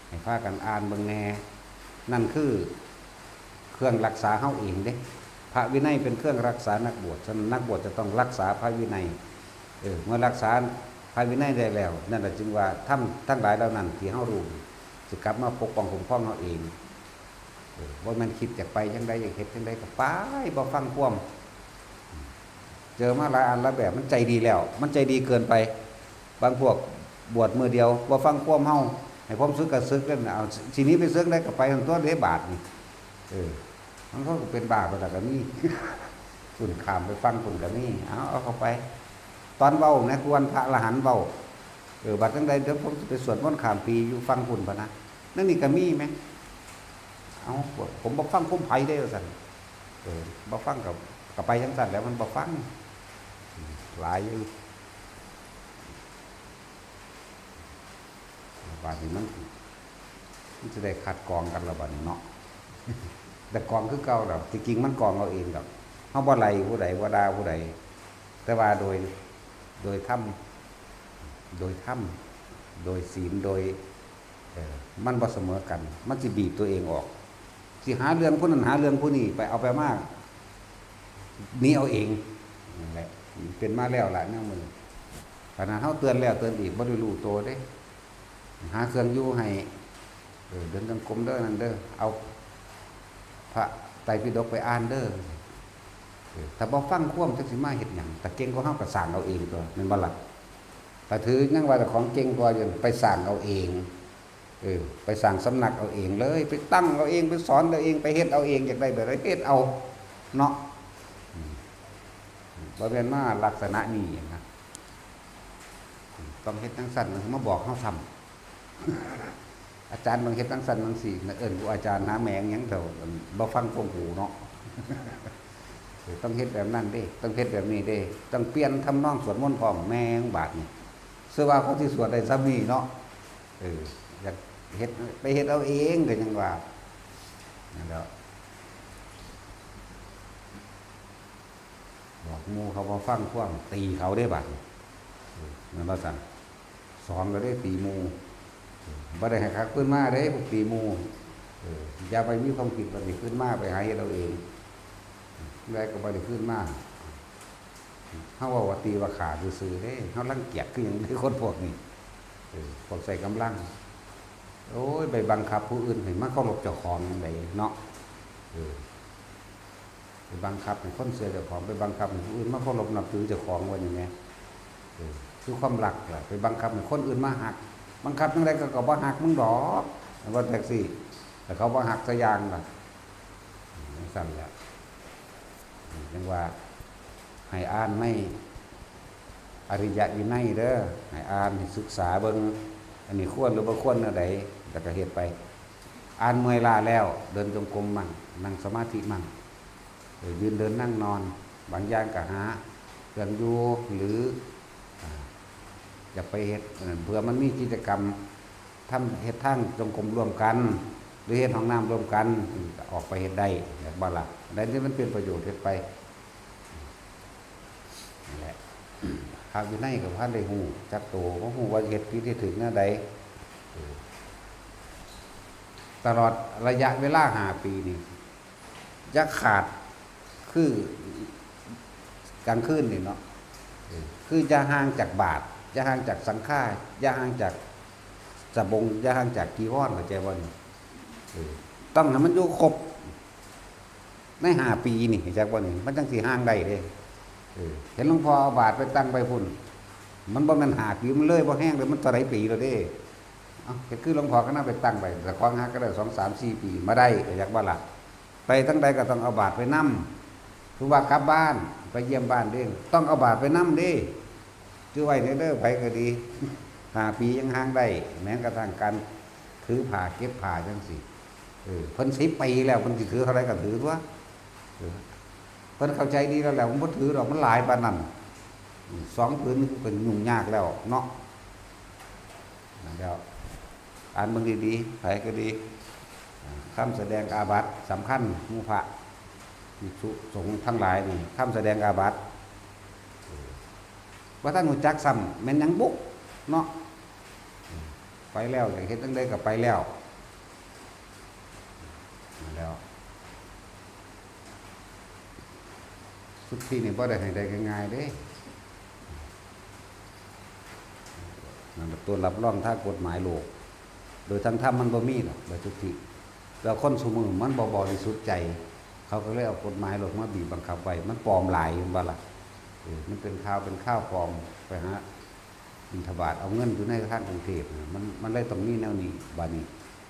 ให้พากันอ่านเบิ่งแหน่ นั่นคือเครื่องรักษาเฮาเองเด้ พระวินัยเป็นเครื่องรักษานักบวช ฉะนั้นนักบวชจะต้องรักษาพระวินัย เออ เมื่อรักษาพระวินัยได้แล้ว นั่นแหละจึงว่าธรรมทั้งหลายเหล่านั้นที่เฮารู้ สิกลับมาปกป้องคุ้มครองเฮาเอง เออ บ่แม่นคิดอยากไปจั่งใด อยากเฮ็ดจั่งใดก็ไป บ่ฟังความ เจอมาหลายอันหลายแบบ มันใจดีแล้ว มันใจดีเกินไป บางพวกบวชมื้อเดียว บ่ฟังความเฮา ให้ความสึกก็สึกนั่นน่ะ เอา สิหนีไปเซิงใดก็ไปหั่นตั๊วเด้ บาดนี่ เออ มันก็เป็นบ้าไปแล้วก็มี พุ้นข้ามไปฟังพุ้นก็มี เอา เอาเข้าไป ตอนเว้านะ ควรพระอรหันต์เว้า เออ บัดจั่งใดเดี๋ยวผมสิไปสวดมนต์ข้ามปีอยู่ฟังพุ้นพะนะ นั่นนี่ก็มีไหม เอา ผมบ่ฟังความไผเด้อว่าซั่น เออ บ่ฟังก็ ก็ไปจั่งซั้นแหล้ว มันบ่ฟัง หลายอยู่ บาดนี้มัน มันสิได้คัดกรองกันแล้วบาดนี้เนาะ แต่กรองคือเก่าดอก ที่จริงมันกรองเอาเองดอก เฮาบ่ไล่ผู้ใด บ่ด่าผู้ใด แต่ว่าโดย โดยธรรม โดยธรรม โดยศีล โดย เออ มันบ่เสมอกัน มันสิบีบตัวเองออก สิหาเรื่องผู้นั้นหาเรื่องผู้นี้ ไปเอาไปมา หนีเอาเอง นั่นแหละ เป็นมาแล้วล่ะแนวมื้อ ขนาดเฮาเตือนแล้วเตือนอีก บ่ได้รู้ตัวเด้ หาเครื่องอยู่ให้ เออ เดินจงกรมเด้อ นั่นเด้อ เอาพระไตรปิฎกไปอ่านเด้อ เออ ถ้าบ่ฟังความจักสิมาเฮ็ดหยัง ถ้าเก่งกว่าเฮาก็สร้างเอาเองตั๊ว แม่นบ่ล่ะ ถ้าถือยังว่าเจ้าของเก่งกว่าอยู่ ไปสร้างเอาเอง เออ ไปสร้างสำนักเอาเองเลย ไปตั้งเอาเอง ไปสอนเอาเอง ไปเฮ็ดเอาเอง อยากได้แบบใดเฮ็ดเอา เนาะ อืม บ่แม่นมาลักษณะนี้นะ ต้องเฮ็ดจั่งซั้น มาบอกเฮาซ้ำ อาจารย์ต้องเฮ็ดจั่งซั้นจั่งซี้นะ เอิ้นครูอาจารย์หาแหมงหยังเถาะ บ่ฟังความรู้เนาะ เออ ต้องเฮ็ดแบบนั้นเด้ ต้องเฮ็ดแบบนี้เด้ ต้องเปลี่ยนทำนองสวดมนต์พร้อม แหมงบาดนี่ เชื่อว่าเขาสิสวดได้ส่ำนี้เนาะ เออ อยากเฮ็ด ไปเฮ็ดเอาเองก็ยังว่า นั่นแหล้ว บอกหมู่เขาบ่ฟังความ ตีเขาเด้บาดนี้ เออ แม่นบ่ซั่น สองก็ได้ตีหมู่ เออ บ่ได้ให้คักคืนมาเด้ พวกตีหมู่ เออ อย่าไปมีความคิดว่าสิคืนมา ไปหาเฮ็ดเอาเอง ได้ก็บ่ได้คืนมา เฮาเว้าว่าตีว่าฆ่าซื่อๆเด้ เฮารังเกียจคือหยังเด้ คนพวกนี้ เออ พวกใช้กำลัง โอ้ย ไปบังคับผู้อื่นให้มาเคารพเจ้าของจั่งใดเนาะ เออ ไปบังคับให้คนเชื่อเจ้าของ ไปบังคับให้ผู้อื่นมาเคารพนับถือเจ้าของว่าหยังแหม เออ คือความรักล่ะ ไปบังคับให้คนอื่นมาฮัก บังคับจั่งใดเขาก็บ่ฮักมึงดอก ว่าจั่งซี้ แต่เขาบ่ฮักซะอย่างล่ะ จั่งซั้นแหละ จั่งว่า ให้อ่านในอริยวินัยเด้อ ให้อ่าน ให้ศึกษาเบิ่ง อันนี้ควรหรือบ่ควรแนวใด แล้วก็เฮ็ดไป อ่านเมื่อยล้าแล้ว เดินจงกรมมั่ง นั่งสมาธิมั่ง เออ ยืนเดินนั่งนอน บางอย่างก็หาเครื่องอยู่ หรือ อ่า อยากไปเฮ็ดอันนั้น เผื่อมันมีกิจกรรม ทำ เฮ็ดทางจงกรมร่วมกัน หรือเฮ็ดห้องน้ำร่วมกัน ออกไปเฮ็ดได้ อยากบ่ล่ะ อันใดที่มันเป็นประโยชน์เฮ็ดไป นั่นแหละ พระวินัยก็บ่ทันได้ฮู้จักโต บ่ฮู้ว่าเฮ็ดผิดเฮ็ดถูกแนวใด เออ ตลอดระยะเวลาห้าปีนี่ อย่าขาด คือกลางคืนนี่เนาะ เออ คืออย่าห่างจากบาตร อย่าห่างจากสังฆา อย่าห่างจากสบง อย่าห่างจากจีวร เข้าใจบ่นี่ เออ ต้องให้มันอยู่ครบ ในห้าปีนี่ เข้าใจบ่นี่ มันจั่งสิห่างได้เด้ เออ เห็นหลวงพ่อเอาบาตรไปตั้งไว้พุ้น มันบ่แม่นห้าปี มันเลยบ่แฮงเลย มันเท่าใดปีแล้วเด้ เอ้า เฮ็ดคือหลวงพ่อก็นำไปตั้งไว้ แต่ของหาก็ได้สอง สาม สี่ ปีมาได้ เข้าใจบ่ล่ะ ไปทางใดก็ต้องเอาบาตรไปนำ คือว่ากลับบ้าน ไปเยี่ยมบ้านเด้ ต้องเอาบาตรไปนำเด้ ถือไว้เด้อ ไผก็ดี ห้าปียังห่างได้ แม้กระทั่งการถือผ้าเก็บผ้าจั่งซี้ เออ เพิ่นสิบปีแล้ว เพิ่นสิถือเท่าใดก็ถือตั๊ว เออ เพิ่นเข้าใจดีแล้วแหละ มันบ่ถือดอก มันหลายปานนั้น อืม สองผืนนี่ก็ยุ่งยากแล้วเนาะ นั่นแล้ว อ่านเบิ่งดีๆ ไผก็ดี อ่า คำแสดงอาบัติสำคัญ หมู่พระภิกษุสงฆ์ทั้งหลายนี่ คำแสดงอาบัติ เออ บ่ทันรู้จักซ้ำ แม่นหยังบุ เนาะ ไปแล้ว อยากเฮ็ดจั่งใดก็ไปแล้ว นั่นแล้ว สุทธินี่บ่ได้ให้ได้ง่ายๆเด้ นั่นแหละ ตัวรับรองทางกฎหมายโลก โดยทางธรรมมันบ่มีดอกใบสุทธิ แล้วคนซุมื้อมันบ่บริสุทธิ์ใจ เขาก็เลยเอากฎหมายโลกมาบีบบังคับไว้ มันปลอมหลาย แม่นบ่ล่ะ เออ มันเป็นข่าว เป็นข่าวปลอม ไปหาบิณฑบาตเอาเงินอยู่ในทางกรุงเทพฯน่ะ มัน มันเลยต้องมีแนวนี้ บาดนี้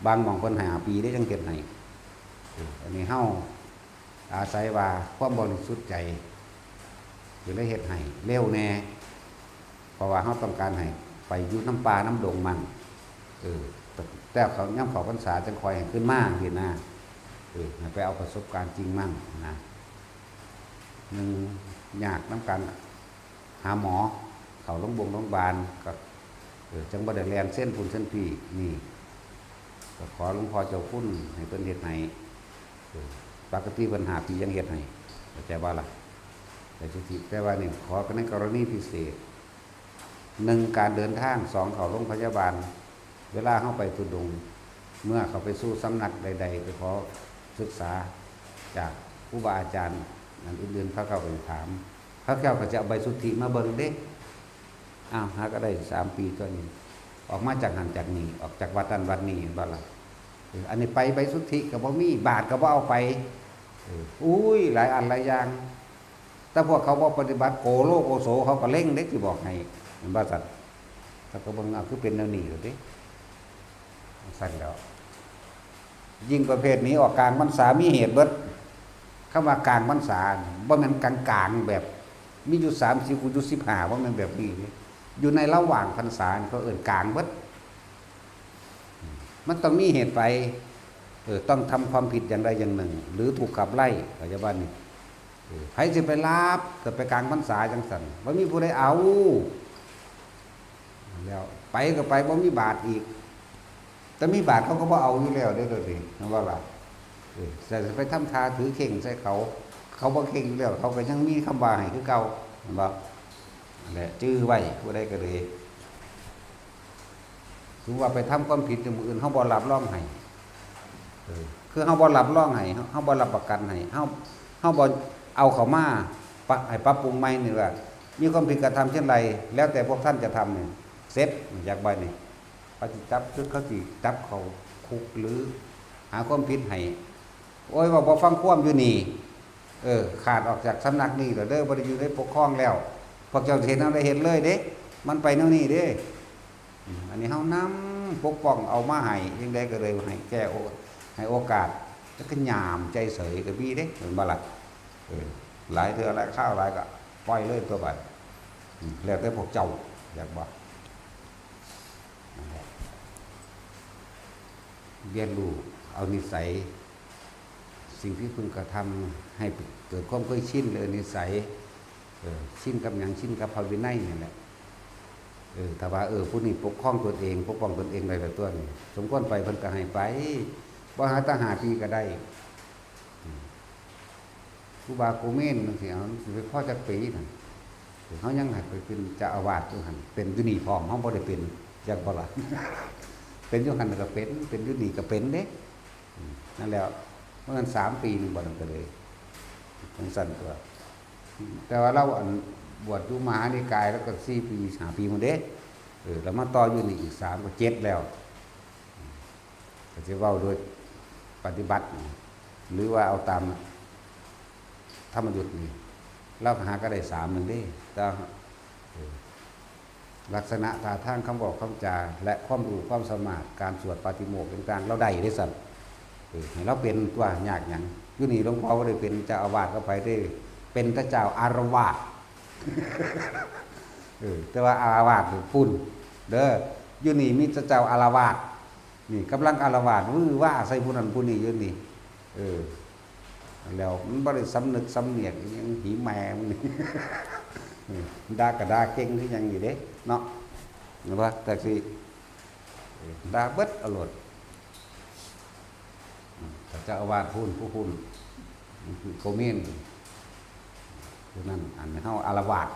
บางหม่องเพิ่นให้ห้าปีเด้จั่งเฮ็ดให้ เออ อันนี้เฮา อาศัยว่าความบริสุทธิ์ใจ ก็เลยเฮ็ดให้เร็วแน่ เพราะว่าเฮาต้องการให้ไปอยู่นำป่านำดงมัน เออ แต่เขาย่ำเขาพรรษาจังคอยให้ขึ้นมาสินะ เออ ให้ไปเอาประสบการณ์จริงมั่งนะ หนึ่ง ยากนำการหาหมอ เข้าโรงบงโรงพยาบาล ก็ เออ จังบ่ได้แล่นเส้นพุ้นเส้นพี่ นี่ ก็ขอหลวงพ่อเจ้าคุณให้เพิ่นเฮ็ดให้ เออ ปกติเพิ่นห้าปียังเฮ็ดให้ เข้าใจบ่ล่ะ แต่สิ แต่ว่านี่ขอในกรณีพิเศษ หนึ่ง การเดินทาง สอง เข้าโรงพยาบาล เวลาเฮาไปธุดงค์ เมื่อเข้าไปสู่สำนักใดๆ ไปขอศึกษาจากครูบาอาจารย์อันอื่นๆ เขาเจ้าก็สิถาม เขาเจ้าก็จะเอาใบสุทธิมาเบิ่งเด้ อ้าว หาก็ได้สามปีตัวนี้ ออกมาจากหั้นจากนี่ ออกจากวัดนั้นวัดนี้ เห็นบ่ล่ะ เออ อันนี้ไปใบสุทธิก็บ่มี บาตรก็บ่เอาไป เออ อุ้ย หลายอันหลายอย่าง แต่พวกเขาบ่ปฏิบัติ โกโลโกโส เขาก็เล็งเด้ สิบอกให้ เห็นบ่สัตว์ เขาก็เบิ่ง เอา คือเป็นแนวนี้ล่ะเด้ ซั่นแหล้ว ยิ่งประเภทนี้ออกกลางพรรษามีเหตุเบิด คำว่ากลางพรรษานี่บ่แม่นกลางๆ แบบ มีอยู่สามสิบ กูอยู่สิบห้า บ่แม่นแบบนี้เด้ อยู่ในระหว่างพรรษานี่เขาเอิ้นกลางเบิด มันต้องมีเหตุไป เออ ต้องทำความผิดอย่างใดอย่างหนึ่ง หรือถูกขับไล่ เข้าใจบ่นี่ เออ ไผสิไปรับ เกิดไปกลางพรรษาจังซั่น บ่มีผู้ใดเอา แล้วไปก็ไป บ่มีบาตรอีก แต่มีบาตรเขาก็บ่เอาอยู่แล้วเด้อ เดี๋ยวนี้ เห็นบ่ล่ะ เออ แต่สิไปทำท่าถือเข่งใส่เขา เขาบ่เข่งอยู่แล้ว เขาก็ยังมีคำว่าให้คือเก่า เห็นบ่ นั่นแหละ จื่อไว้ ผู้ใดก็เลย ถือว่าไปทำความผิดอยู่ มื้ออื่นเฮาบ่รับรองให้ เออ คือเฮาบ่รับรองให้ เฮา เฮาบ่รับประกันให้ เฮา เฮาบ่เอาเข้ามาปะ ให้ปรับปรุงใหม่นี่ว่า มีความผิดกระทำเช่นไร แล้วแต่พวกท่านจะทำนี่ เสร็จ อยากไปนี่ เขาสิจับ คือเขาสิจับเข้าคุกหรือหาความผิดให้ โอ้ย ว่าบ่ฟังความอยู่นี่ เออ ขาดออกจากสำนักนี้แล้วเด้อ บ่ได้อยู่ในปกครองแล้ว พวกเจ้าสิเฮ็ดแนวใดเฮ็ดเลยเด้ มันไปแนวนี้เด้ อืม อันนี้เฮานำปกป้องเอามาให้ จั่งใดก็เลยให้แก้โอ-, ให้โอกาส แล้วก็หยามใจเสยก็มีเด้ แม่นบ่ล่ะ เออ หลายเทื่อหลายคราวหลายก็ปล่อยเลยตัวไป อืม แล้วแต่พวกเจ้าอยากบ่ นั่นแหละ เรียนรู้เอานิสัย สิ่งที่พึงกระทำให้เกิดความเคยชินเลย นิสัย เออ ชินกับหยัง ชินกับพระวินัยนี่แหละ เออ ถ้าว่า เออ ผู้นี้ปกครองตนเอง ปกป้องตนเองได้แล้วตัวนี้ สมควรไปเพิ่นก็ให้ไป บ่หาแต่ห้าปีก็ได้ อืม ครูบาโกเมนจั่งซี้ เอา สิไปพอจักปีนั่น เฮายังให้ไปเป็นเจ้าอาวาสอยู่หั่น เป็นอยู่นี่พร้อม เฮาบ่ได้เป็น จักบ่ล่ะ เป็นอยู่หั่นก็เป็น เป็นอยู่นี่ก็เป็นเด้ อืม นั่นแหล้ว เพราะงั้นสามปีหนึ่งบ่นั่นก็เลย จั่งซั่นตัว แต่ว่าเราอันบวชอยู่มหานิกายแล้วก็สี่ปี ห้าปีหมดเด้ เออ แล้วมาต่ออยู่นี่อีกสาม ก็เจ็ดแล้ว ก็สิเว้าโดยปฏิบัติ หรือว่าเอาตามธรรมยุตนี่ เราก็หาก็ได้สามหนึ่งเด้ แต่ เออ ลักษณะท่าทางคำบอกคำจา และความรู้ความสามารถ การสวดปาฏิโมกข์ต่างๆ เราได้เด้ซั่น เออ ให้เราเป็นตัวยากหยัง อยู่นี่หลวงพ่อบ่ได้เป็นเจ้าอาวาสกับไผเด้ เป็นแต่เจ้าอารวาส เออ แต่ว่าอารวาสอยู่พุ้น เด้อ อยู่นี่มีแต่เจ้าอารวาส นี่กำลังอารวาสวื้อว้าใส่ผู้นั้นผู้นี้อยู่นี่ เออ แล้วมันบ่ได้สำนึกสำเนียกอิหยัง หีแม่มึงนี่ เออ ด่าก็ด่าเก่งคือหยังอยู่เด้ เนาะ เห็นบ่ แต่สิ เออ ด่าเบิดเอาโลด อืม เจ้าอาวาสพุ้น ผู้พุ้น โกเมน ผู้นั้น อันเฮาอารวาส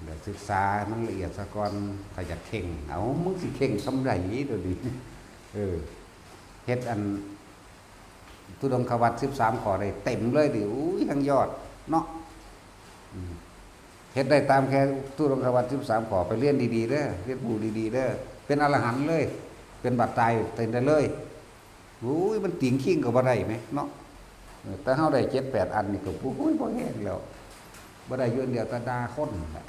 เดี๋ยวศึกษามันละเอียดซะก่อน ถ้าอยากเข่ง เอา มึงสิเข่งส่ำใดเดี๋ยวนี้ เออ เฮ็ดอัน ธุดงควัตรสิบสามข้อได้เต็มเลยดิ อุ้ย ทั้งยอด เนาะ อืม เฮ็ดได้ตามแค่ธุดงควัตรสิบสามข้อ ไปเรียนดีๆเด้อ เรียนรู้ดีๆเด้อ เป็นอรหันต์เลย เป็นบัดตายเต้นได้เลย อุ้ย มันติ่งคิงก็บ่ได้แหมเนาะ เออ แต่เฮาได้เจ็ดแปดอันนี่ก็ โอ้ย บ่แฮงแล้ว บ่ได้อยู่อันเดียว แต่ด่าคนนั่นแหละ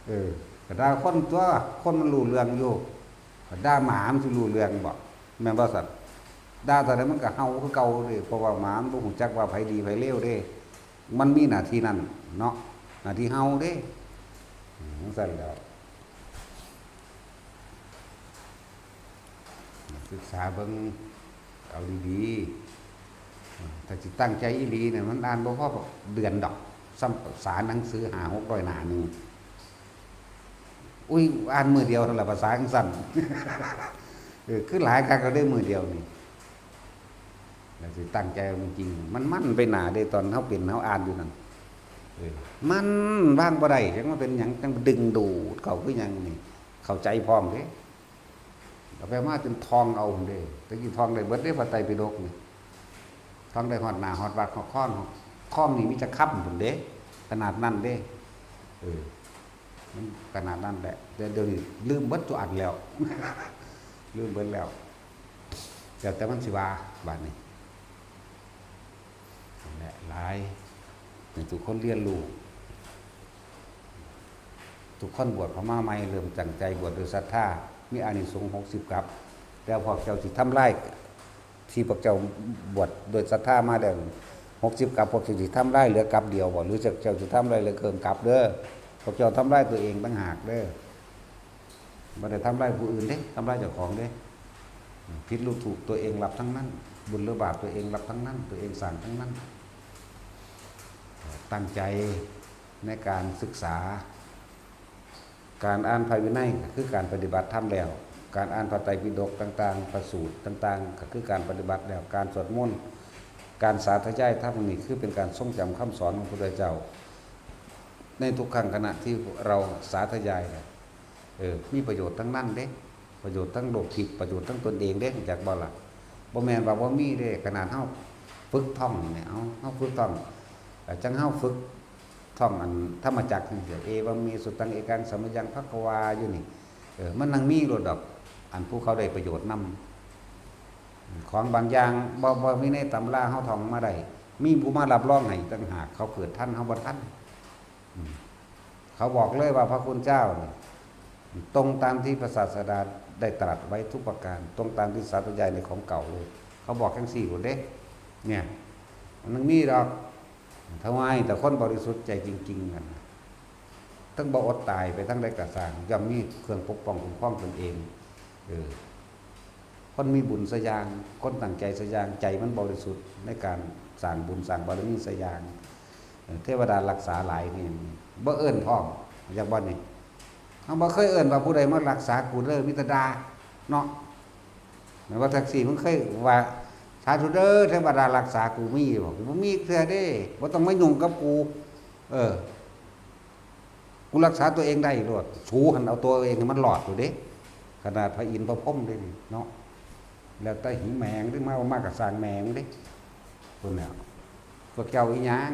เออ ก็ด่าคนตัว คนมันรู้เรื่องอยู่ ก็ด่าหมามันสิรู้เรื่องบ่ แม่นบ่สัตว์ ด่าเท่าใดมันก็เห่าคือเก่าเด้ เพราะว่าหมามันบ่ฮู้จักว่าไผดีไผเลวเด้ มันมีหน้าที่นั่นเนาะ หน้าที่เห่าเด้ จั่งซั้นแหล้ว ศึกษาเบิ่งเอาดีๆ ถ้าสิตั้งใจอีหลีเนี่ย มันอ่านบ่พอเดือนดอก ซ้ำภาษาหนังสือห้าหกร้อยหน้าหนึ่ง อุ้ย อ่านมื้อเดียวเท่านั้นล่ะ ภาษาจั่งซั้น เออ คือหลายคัก ก็ได้มื้อเดียวนี่ แล้วสิตั้งใจเอาจริงๆ มันมันไปหน้าเด้ ตอนเฮาเป็นเฮาอ่านอยู่นั่น เออ มันวางบ่ได้ จักมาเป็นหยัง จั่งดึงดูดเข้าคือหยังนี่ เข้าใจพร้อมเด้ เอาไปมาจนท่องเอาพุ้นเด้ แต่กี้ท่องได้เบิดเด้ พระไตรปิฎกนี่ ท่องได้ฮอดหน้าฮอดวรรค ฮอดคอง คองนี่มีจักคำพุ้นเด้ ขนาดนั้นเด้ เออ มันขนาดนั้นแหละ แต่เดี๋ยวนี้ลืมเบิดทุกอันแล้ว ลืมเบิดแล้ว แล้วแต่มันสิว่า บาดนี้ นั่นแหละ หลาย ให้ทุกคนเรียนรู้ ทุกคนบวชเข้ามาใหม่ เริ่มตั้งใจบวชด้วยศรัทธา มีอานิสงส์หกสิบกัป แต่พวกเจ้าสิทำลาย ที่พวกเจ้าบวชด้วยศรัทธามาแล้ว หกสิบกัป พวกเจ้าสิทำลายเหลือกัปเดียวบ่ หรือเจ้าสิทำลายเหลือเกินกัปเด้อ พวกเจ้าทำลายตัวเองต่างหากเด้อ บ่ได้ทำลายผู้อื่นเด้ ทำลายเจ้าของเด้ ผิดหรือถูกตัวเองรับทั้งนั้น บุญหรือบาปตัวเองรับทั้งนั้น ตัวเองสร้างทั้งนั้น ตั้งใจในการศึกษา การอ่านพระวินัยก็คือการปฏิบัติธรรมแล้ว การอ่านพระไตรปิฎกต่างๆ พระสูตรต่างๆ ก็คือการปฏิบัติแล้ว การสวดมนต์ การสาธยายธรรมนี่คือเป็นการทรงจำคำสอนของพระพุทธเจ้า ในทุกครั้งขณะที่เราสาธยายเนี่ย เออ มีประโยชน์ทั้งนั้นเด้ ประโยชน์ทั้งโลกทิพย์ ประโยชน์ทั้งตนเองเด้ รู้จักบ่ล่ะ บ่แม่นว่าบ่มีเด้ ขนาดเฮาฝึกท่องนี่แหม เฮา เฮาฝึกท่อง เอ่อ จั่งเฮาฝึกท่องอันธรรมจักรจั่งซี้ เอวัมเม สุตตัง เอกัง สะมะยัง ภะคะวา อยู่นี่ เออ มันนั่งมีโลดดอก อันผู้เขาได้ประโยชน์นำ ของบางอย่างบ่ บ่มีในตำรา เฮาท่องมาได้ มีผู้มารับรองให้ต่างหาก เขาเกิดทัน เฮาบ่ทัน อืม เขาบอกเลยว่าพระคุณเจ้านี่ ตรงตามที่พระศาสดาได้ตรัสไว้ทุกประการ ตรงตามที่สาธยายในของเก่าเลย เขาบอกจั่งซี้พุ้นเด้ เนี่ย มันยังมีดอก ถวายแต่คนบริสุทธิ์ใจจริงๆ นั่นน่ะ ทั้งบ่อดตายไปทั้งใดกะซ่าง ย่อมมีเครื่องปกป้องคุ้มครองตนเอง เออ คนมีบุญซะอย่าง คนตั้งใจซะอย่าง ใจมันบริสุทธิ์ในการสร้างบุญสร้างบารมีซะอย่าง เออ เทวดารักษาหลายนี่ บ่เอิ้นพร้อม อยากบ่นี่ เฮาบ่เคยเอิ้นว่าผู้ใดมารักษากูเด้อ มีแต่ด่าเนาะ แม่นว่าแท็กซี่มันเคยว่า "สาธุเด้อ เทวดารักษากู" มีบ่ บ่มีเทื่อเด้ บ่ต้องมายุ่งกับกู เออ กูรักษาตัวเองได้โลด สูหั่นเอาตัวเองให้มันรอดอยู่เด้ ขนาดพระอินทร์พระพรหมเด้นี่เนาะ แล้วแต่หิแมงเด้ มา มากะซ่างแมงเด้ พุ้นแหล้ว พวกเจ้าอีหยัง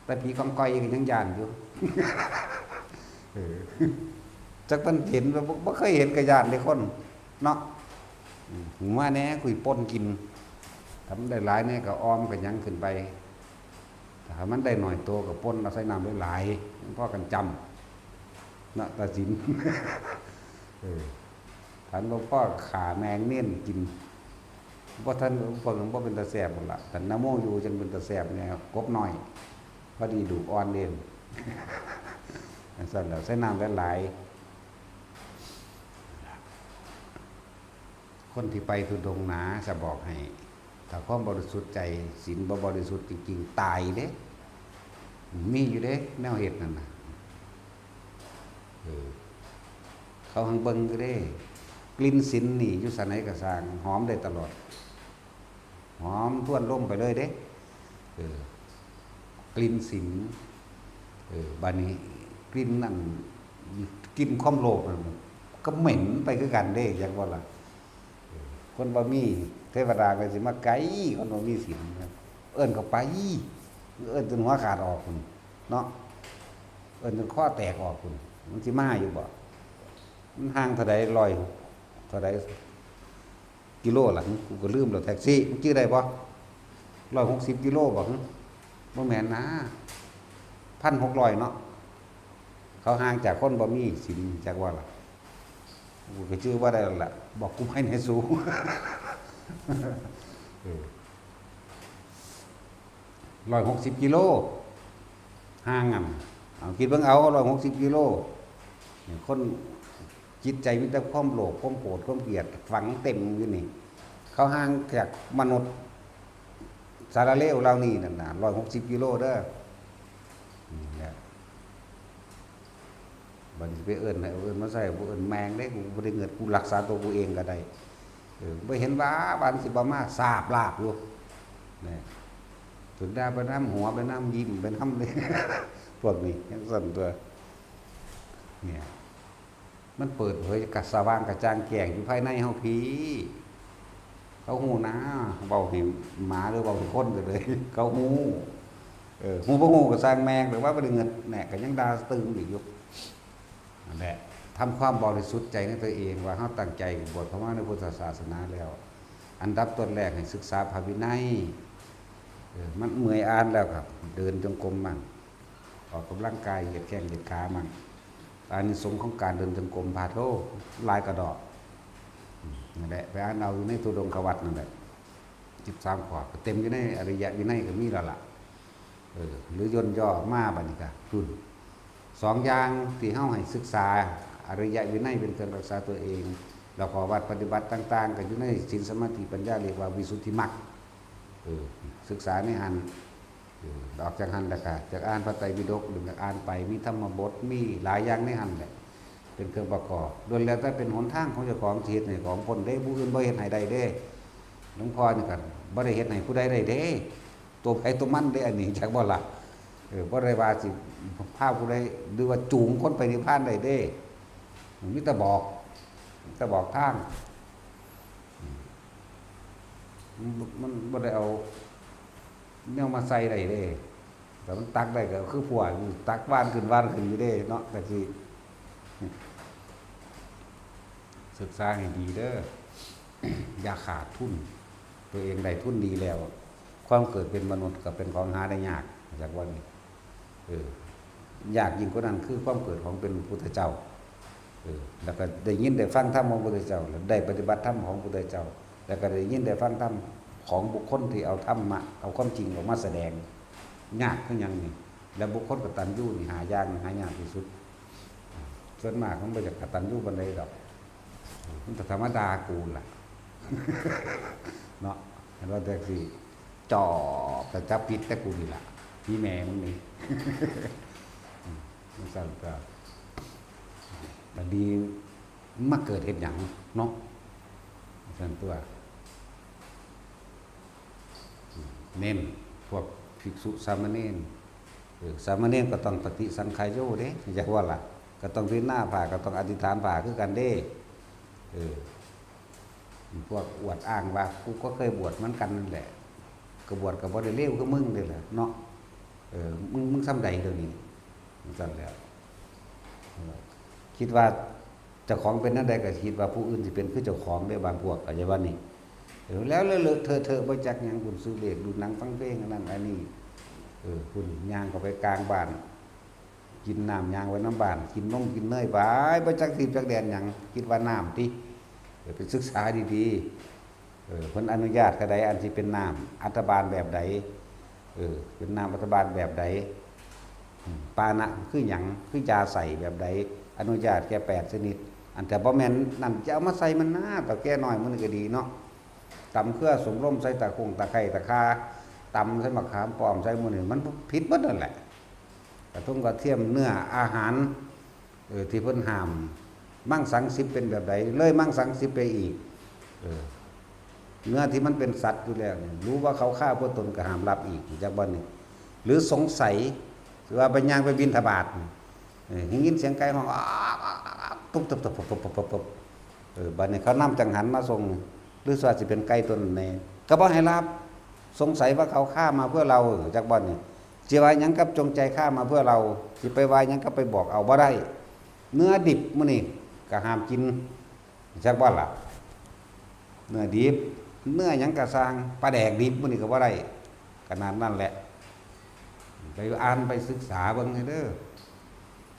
แต่ผีกองกอยก็ยังย้านอยู่ เออ จักมันเห็นบ่ บ่ บ่เคยเห็นกะย้านเด้คนเนาะ อืม มาแหน่ คุยป่นกิน ถ้ามันได้หลายแหน่ก็อ่อมก็หยังขึ้นไป ถ้ามันได้น้อยโตก็ป่นเอาใส่น้ำหลายๆ มันพอกันจำ เนาะ ตาสิน เออ คันบ่พอก็ฆ่าแมงเม่นกิน บ่ทัน พวกนั้นบ่เป็นตาแซ่บพุ้นล่ะ คันนะโมอยู่จั่งเป็นตาแซ่บแหน่ กบน้อย พอดีลูกอ่อนเด่น จั่งซั้นแหละ ใส่น้ำหลายๆ คนที่ไปธุดงค์หนา จะบอกให้ ถ้าความบริสุทธิ์ใจ ศีลบ่บริสุทธิ์จริงๆ ตายเด้ มีอยู่เด้ แนวเฮ็ดนั่นน่ะ เออ เขาหังเบิ่งอยู่เด้ กลิ่นศีลนี่อยู่ไสกะซ่าง หอมได้ตลอด หอมทวนลมไปเลยเด้ เออ กลิ่นศีล เออ บาดนี้กลิ่นนั่น กลิ่นความโลภนั่นก็เหม็นไปคือกันเด้ จักบ่ล่ะ เออ คนบ่มีเทวดาก็สิมาไกล คนบ่มีศีลนะ เอิ้นเข้าไป เอิ้นจนหัวขาดออกพุ้นเนาะ เอิ้นจนคอแตกออกพุ้น มันสิมาอยู่บ่ มันห่างเท่าใด ร้อยเท่าใด กิโลล่ะ กูก็ลืมแล้ว แท็กซี่ มึงจื่อได้บ่ ร้อยหกสิบกิโลบ่ บ่แม่นนะ พันหกร้อยเนาะ เขาห่างจากคนบ่มีศีลจักว่าล่ะ กูก็จื่อบ่ได้แล้วล่ะ บอกกูไปในสู เออ ร้อยหกสิบกิโล ห่างกัน เอา คิดเบิ่งเอา ร้อยหกสิบกิโล นี่คนจิตใจมีแต่ความโลภ ความโกรธ ความเกลียด ฝังเต็มอยู่นี่ เขาห่างจากมนุษย์สาระเลวเหล่านี้นั่นน่ะ ร้อยหกสิบกิโลเด้อ นี่แหละ บัดนี้ไปเอิ้นให้ เอิ้นมาใส่ บ่เอิ้นแม่งเด้ กูบ่ได้เงิน กูรักษาตัวกูเองก็ได้ เออ บ่เห็นว่า บ้านสิบ่มา สาบลาบอยู่ นี่ ถึงได้ไปนำ หัวไปนำ ยิ้มไปนำเลย พวกนี้จั่งซั่นตั๊ว เนี่ย มันเปิดเผยกะสว่างกระจ่างแจ้งอยู่ภายในเฮาพี้ เขาฮู้นะ เว้าให้หมาหรือเว้าให้คนก็เลย เขาฮู้ เออ ฮู้บ่ฮู้ก็ซ่างแม่ง แต่ว่าบ่ได้เงินแหน่ ก็ยังด่าตื่มอีกอยู่ นั่นแหละ ทำความบริสุทธิ์ใจในตัวเอง ว่าเฮาตั้งใจบวชเข้ามาในพุทธศาสนาแล้ว อันดับต้นแรกให้ศึกษาพระวินัย เออ มันเมื่อยอ่านแล้วครับ เดินจงกรมมั่ง ออกกำลังกาย เหยียดแข้งเหยียดขามั่ง อานิสงส์ของการเดินจงกรม พาโท หลายกระดอก อืม นั่นแหละ ไปอ่านเอาอยู่ในธุดงควัตรนั่นแหละ สิบสามข้อ ก็เต็มอยู่ในอริยวินัยก็มีแล้วล่ะ เออ หรือย่นย่อมาบัดนี้ก็ พุ้น สองอย่างที่เฮาให้ศึกษา อริยวินัยเป็นเครื่องรักษาตัวเอง แล้วก็วัดปฏิบัติต่างๆ ก็อยู่ในศีล สมาธิ ปัญญา เรียกว่าวิสุทธิมรรค เออ ศึกษาในหั่น เออ ออกจากหั่นแล้วก็ จากอ่านพระไตรปิฎก หรือจากอ่านไป มีธรรมบท มีหลายอย่างในหั่นแหละ เป็นเครื่องประกอบ ล้วนแล้วแต่เป็นหนทางของเจ้าของที่เฮ็ดให้ของพ้นเด้ ผู้อื่นบ่เฮ็ดให้ได้เด้ หลวงพ่อนี่ก็บ่ได้เฮ็ดให้ผู้ใดได้เด้ ตัวไผตัวมันเด้ อันนี้ จักบ่ล่ะ เออ บ่ได้ว่าสิพาผู้ใด หรือว่าจูงคนไปนิพพานได้เด้ มีแต่บอก มีแต่บอกทาง มัน มันบ่ได้เอาแนวมาใส่ได้เด้ แต่มันตักได้ก็คือพวกตักว่านขึ้นว่านขึ้นอยู่เด้เนาะ แต่สิศึกษาให้ดีเด้อ อย่าขาดทุน ตัวเองได้ทุนดีแล้ว ความเกิดเป็นมนุษย์ก็เป็นของหาได้ยาก จากวันนี้ เออ ยากยิ่งกว่านั้นคือความเกิดของเป็นพุทธเจ้า เออ แล้วก็ได้ยินได้ฟังธรรมของพุทธเจ้า แล้วได้ปฏิบัติธรรมของพุทธเจ้า แล้วก็ได้ยินได้ฟังธรรมของบุคคลที่เอาธรรมะ เอาความจริงออกมาแสดง ยากคือหยังนี่ แล้วบุคคลกตัญญูนี่หายาก หายากที่สุด ส่วนมากมันบ่อยากกตัญญูปานใดดอก มันก็ธรรมดากูล่ะ เนาะ เห็นว่าแต่สิจอบแต่จับผิดแต่กูนี่ล่ะ พี่แม่มึงนี่ อืม มันสั่นก็ บัดนี้มาเกิดเฮ็ดหยังเนาะ สั่นตั๊ว อืม เน้นพวกภิกษุสามเณร เออ สามเณรก็ต้องปฏิสังขายโยเด้ อยากว่าล่ะ ก็ต้องพิจารณาผ้า ก็ต้องอธิษฐานผ้าคือกันเด้ เออ พวกอวดอ้างว่า "กูก็เคยบวชเหมือนกันนั่นแหละ ก็บวชก็บ่ได้เลวคือมึงนี่แหละเนาะ เออ มึง มึงส่ำใดเดี๋ยวนี้" จั่งซั่นแหล้ว เออ คิดว่าเจ้าของเป็นแนวใดก็คิดว่าผู้อื่นสิเป็นคือเจ้าของเด้ บางพวก เข้าใจบ่นี่ เออ แล้วเลอะเลอะเทอะเทอะ บ่จักหยัง พุ้น ซื้อเลข ดูหนัง ฟังเพลง อันนั้นอันนี้ เออ พุ้น ย่างเข้าไปกลางบ้าน กินน้ำยางไว้นำบ้าน กินนมกินเนยไป บ่จักทีบจักแดนหยัง คิดว่าน้ำติ เออ ไปศึกษาดีๆ เออ เพิ่นอนุญาตเท่าใด อันสิเป็นน้ำอัฐบาลแบบใด เออ เป็นน้ำอัฐบาลแบบใด อืม ปานะคือหยัง คือยาใส่แบบใด อนุญาตแค่แปดชนิด อันแต่บ่แม่นนั่น จะเอามาใส่มันนะ เฒ่าแก่น้อยมื้อนี้ก็ดีเนาะ ตำเครือสมรมใส่ตะคงตะไคร้ตะข่า ตำใส่มะขามป้อม ใส่หมู่นี่ มันผิดหมดนั่นแหละ กระทงกระเทียม เนื้อ อาหาร เออ ที่เพิ่นห้าม มังสังสิบเป็นแบบใด เลยมังสังสิบไปอีก เออ เนื้อที่มันเป็นสัตว์อยู่แล้วนี่ รู้ว่าเขาฆ่าเพื่อตนก็ห้ามรับอีก จักบ่นี่ หรือสงสัย ว่าไปย่างไปบิณฑบาตนี่ เออ ได้ยินเสียงไก่ฮ้อง ตุ๊บตุ๊บตุ๊บตุ๊บตุ๊บตุ๊บตุ๊บ เออ บัดนี้เขานำจังหันมาส่ง หรือว่าสิเป็นไก่ตัวนั้นแน่ ก็บ่ให้รับ สงสัยว่าเขาฆ่ามาเพื่อเรา จักบ่นี่ สิว่าหยังกับจงใจฆ่ามาเพื่อเรา สิไปว่าหยังกับไปบอกเอาบ่ได้ เนื้อดิบมื้อนี้ก็ห้ามกิน จักบ่ล่ะ เนื้อดิบ เนื้อหยังก็ซ่าง ปลาแดกดิบมื้อนี้ก็บ่ได้ ขนาดนั้นแหละ ไปอ่านไปศึกษาเบิ่งให้เด้อ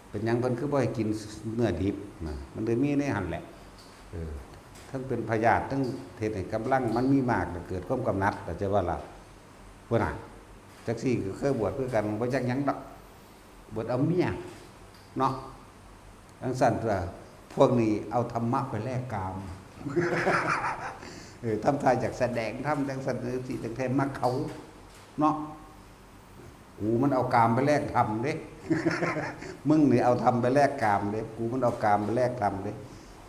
เป็นหยังเพิ่นคือบ่ให้กินเนื้อดิบนะ มันเลยมีในหั่นแหละ เออ ทั้งเป็นพยาธิ ทั้งเฮ็ดให้กำลังมันมีมาก แล้วเกิดความกำหนัด เข้าใจบ่ล่ะ พุ้นน่ะ จักซี่ก็เคยบวชคือกัน บ่จักหยังดอก บวชเอาเมีย เนาะ จั่งซั้นตั๊ว พวกนี้เอาธรรมะไปแลกกาม เออ ทำท่าอยากแสดงธรรมจั่งซั้นจั่งซี้ จั่งแท้มักเขา เนาะ กูมันเอากามไปแลกธรรมเด้ มึงนี่เอาธรรมไปแลกกามเด้ กูมันเอากามไปแลกธรรมเด้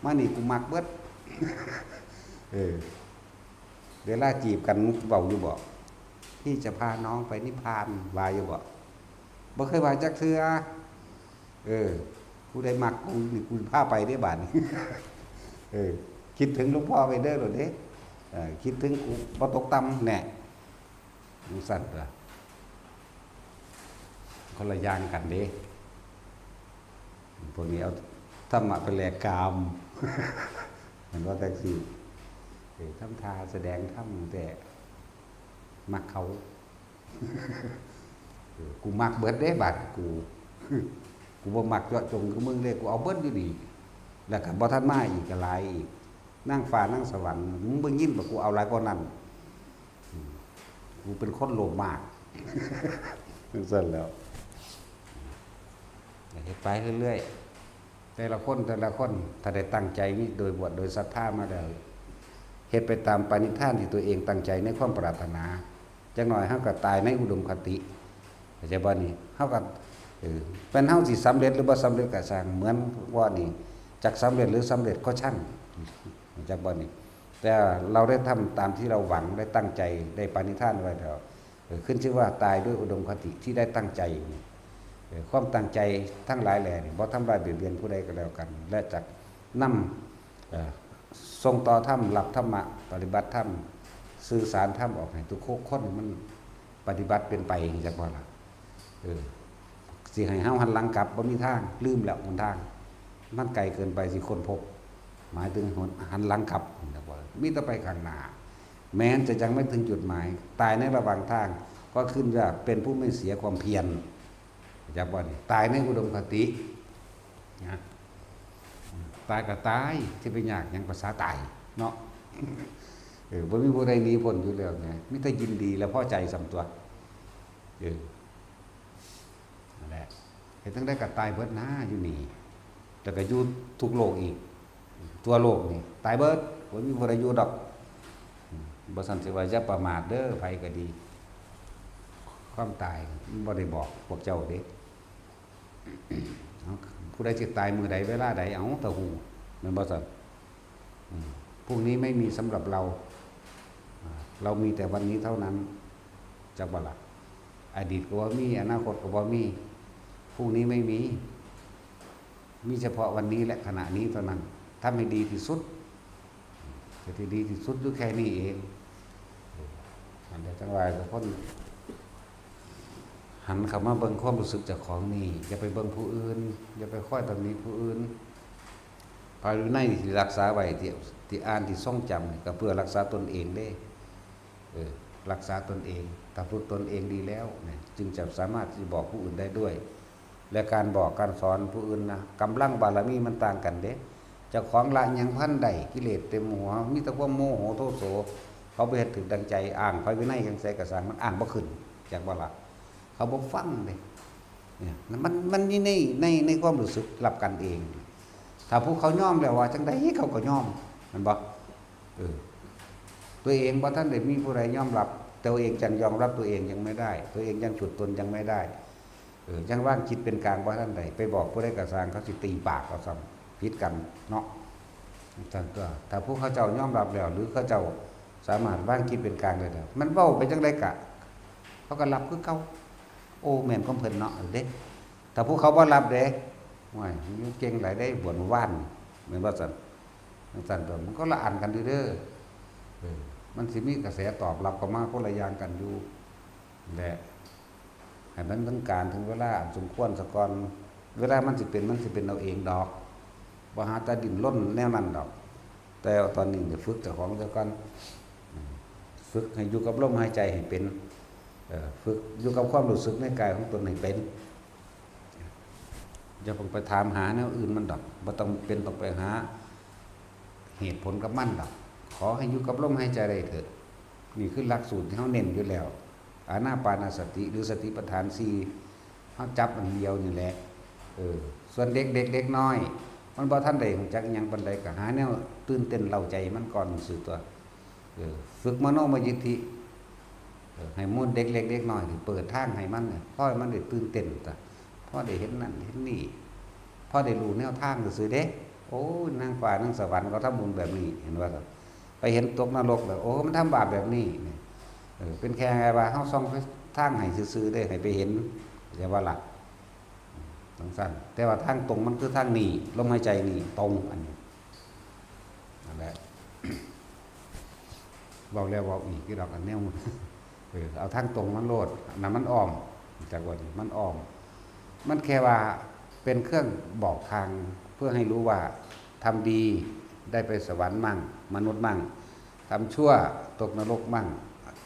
มานี่กูมักเบิด เออ เวลาจีบกันมึงเว้าอยู่บ่ พี่จะพาน้องไปนิพพาน ว่าอยู่บ่ บ่เคยว่าจักเทื่อ เออ ผู้ใดมักกูนี่กูพาไปเด้บาดนี้ เออ คิดถึงหลวงพ่อไปเด้อโลดเด้ เออ คิดถึงกูบ่ตกต่ำแน่ จั่งซั้นตั๊ว คนละอย่างกันเด้ พวกนี้เอาธรรมะไปแลกกาม เห็นว่าจั่งซี้ เออ ทำท่าแสดงธรรมแต่มักเขา เออ กูมักเบิดเด้บาดกู กูบ่มักเจาะจงคือมึงเด้ กูเอาเบิดอยู่นี่ แล้วก็บ่ทันมาอีกก็หลายอีก นางฟ้านางสวรรค์ มึงบ่ยินบ่ กูเอาหลายกว่านั้น อืม กูเป็นคนโลภมาก จั่งซั้นแล้ว เฮ็ดไปเรื่อยๆ แต่ละคน แต่ละคน ถ้าได้ตั้งใจนี่ โดยบวช โดยศรัทธามาแล้ว เฮ็ดไปตามปณิธานที่ตัวเองตั้งใจในความปรารถนา จักหน่อยเฮาก็ตายในอุดมคติ เข้าใจบ่นี่ เฮาก็ เออ เป็นเฮาสิสำเร็จหรือบ่สำเร็จก็ช่าง เหมือนว่านี่ จักสำเร็จหรือสำเร็จก็ช่าง เข้าใจบ่นี่ แต่เราได้ทำตามที่เราหวัง ได้ตั้งใจ ได้ปณิธานไว้แล้ว เออ ขึ้นชื่อว่าตายด้วยอุดมคติที่ได้ตั้งใจนี่ เออ ความตั้งใจทั้งหลายแหล่นี่ บ่ทำร้ายเบียดเบียนผู้ใดก็แล้วกัน และจักนำ เอ่อ ส่งต่อธรรม รับธรรมะ ปฏิบัติธรรม สื่อสารธรรมออกให้ทุกคนมันปฏิบัติเป็นไป จักบ่ล่ะ เออ สิให้เฮาหันหลังกลับ บ่มีทาง ลืมแล้วหนทาง มันไกลเกินไปสิค้นพบ หมายถึงหน หันหลังกลับ จักบ่ล่ะ มีแต่ไปข้างหน้า แม้นจะยังไม่ถึงจุดหมาย ตายในระหว่างทาง ก็ขึ้นว่าเป็นผู้ไม่เสียความเพียร จักบ่นี่ ตายในอุดมคติ นะ ตายก็ตาย สิไปยากหยังภาษาตาย เนาะ เออ บ่มีผู้ใดหนีพ้นอยู่แล้วไง มีแต่ยินดีและพอใจส่ำตั๊ว เออ นั่นแหละ เฮ็ดจั่งใดก็ตายเบิดนาอยู่นี่ แล้วก็อยู่ทุกโลกอีก ทั่วโลกนี่ ตายเบิด บ่มีผู้ใดอยู่ดอก อืม บ่ซั้นสิว่าอย่าประมาทเด้อ ไผก็ดี ความตายมันบ่ได้บอกพวกเจ้าเด้ เอ้า ผู้ใดสิตายมื้อใดเวลาใด เอ้า ถ้าฮู้ แม่นบ่ซั้น อืม พรุ่งนี้ไม่มีสำหรับเรา อ่า เรามีแต่วันนี้เท่านั้น จักบ่ล่ะ อดีตก็บ่มี อนาคตก็บ่มี พรุ่งนี้ไม่มี มีเฉพาะวันนี้และขณะนี้เท่านั้น ทำให้ดีที่สุด แต่ที่ดีที่สุดอยู่แค่นี้เอง อันเดียวทั้งหลายทุกคน หันเข้ามาเบิ่งความรู้สึกเจ้าของนี่ อย่าไปเบิ่งผู้อื่น อย่าไปคอยตำหนิผู้อื่น พระวินัยที่รักษาไว้ ที่ ที่อ่าน ที่ทรงจำนี่ ก็เพื่อรักษาตนเองเด้ เออ รักษาตนเอง ถ้าฝึกตนเองดีแล้วเนี่ย จึงจะสามารถที่จะบอกผู้อื่นได้ด้วย และการบอกการสอนผู้อื่นนะ กำลังบารมีมันต่างกันเด้ เจ้าของละหยังพันได้ กิเลสเต็มหัว มีแต่ความโมโหโทโส เขาไปเฮ็ดถืกดังใจ อ้างพระวินัยจั่งใดก็ซ่าง มันอ้างบ่ขึ้น จักบ่ล่ะ เขาบ่ฟังเด้ เนี่ย มัน มันมีใน ใน ในความรู้สึกรับกันเอง ถ้าผู้เขายอมแล้วว่าจั่งใดเขาก็ยอม แม่นบ่ เออ ตัวเองบ่ทันได้มีผู้ใดยอมรับ ตัวเองยังยอมรับตัวเองยังไม่ได้ ตัวเองยังฉุดตนยังไม่ได้ เออ ยังวางจิตเป็นกลางบ่ทันได้ ไปบอกผู้ใดก็ซ่าง เขาสิตีปากเอาซ้ำ ผิดกันเนาะ จั่งซั้นตั๊ว ถ้าผู้เขาเจ้ายอมรับแล้ว หรือเขาเจ้าสามารถวางจิตเป็นกลางได้แล้ว มันเว้าไปจั่งใดกะ เขาก็รับคือเก่า โอ้ แม่นของเพิ่นเนาะ เด้ ถ้าผู้เขาบ่รับเด้ โอ้ย มันเก่งหลายเด้ บวชมื้อวาน แม่นบ่ซั้น จั่งซั้นตั๊ว มันคนละอันกันอยู่เด้อ เออ มันสิมีกระแสตอบรับเข้ามาคนละอย่างกันอยู่ และ ให้มันถึงการถึงเวลาอันสมควรซะก่อน เวลามันสิเป็น มันสิเป็นเอาเองดอก บ่หาแต่ดิ้นรนแนวนั้นดอก แต่ตอนนี้เนี่ยฝึกเจ้าของซะก่อน ฝึกให้อยู่กับลมหายใจให้เป็น เอ่อ ฝึกอยู่กับความรู้สึกในกายของตนให้เป็น อย่าเพิ่งไปถามหาแนวอื่นมันดอก บ่ต้องเป็นต้องไปหาเหตุผลกับมันดอก ขอให้อยู่กับลมหายใจได้เถอะ นี่คือหลักสูตรที่เฮาเน้นอยู่แล้ว อานาปานสติ หรือสติปัฏฐานสี่ เฮาจับอันเดียวนี่แหละ เออ ส ส่วนเด็กๆ เด็กน้อย มันบ่ทันได้รู้จักอิหยังปานใด ก็หาแนวตื่นเต้นเร้าใจมันก่อนซื่อตัว เออ ฝึกมโนมยิทธิ เออ ให้หมู่เด็กเล็กเด็กน้อยนี่เปิดทางให้มันเนี่ย พอให้มันได้ตื่นเต้นตัว พอได้เห็นนั่นเห็นนี่ พอได้รู้แนวทางซื่อๆเด้ โอ้ย นางฟ้านางสวรรค์เขาทำบุญแบบนี้ เห็นว่า ไปเห็นตกนรกแบบ โอ้ มันทำบาปแบบนี้เนี่ย เออ เป็นแค่ว่าเฮาส่องไปทางให้ซื่อๆเด้ ให้ไปเห็น เข้าใจบ่ล่ะ จั่งซั้น แต่ว่าทางตรงมันคือทางนี้ ลมหายใจนี่ตรง อันนี้ นั่นแหละ เว้าแล้วเว้าอีก คือดอกอันแนว เออ เอาทางตรงมันโลด อันนั้นมันอ้อม จากว่านี่มันอ้อม มันแค่ว่าเป็นเครื่องบอกทาง เพื่อให้รู้ว่าทำดีได้ไปสวรรค์มั่ง มนุษย์มั่ง ทำชั่วตกนรกมั่ง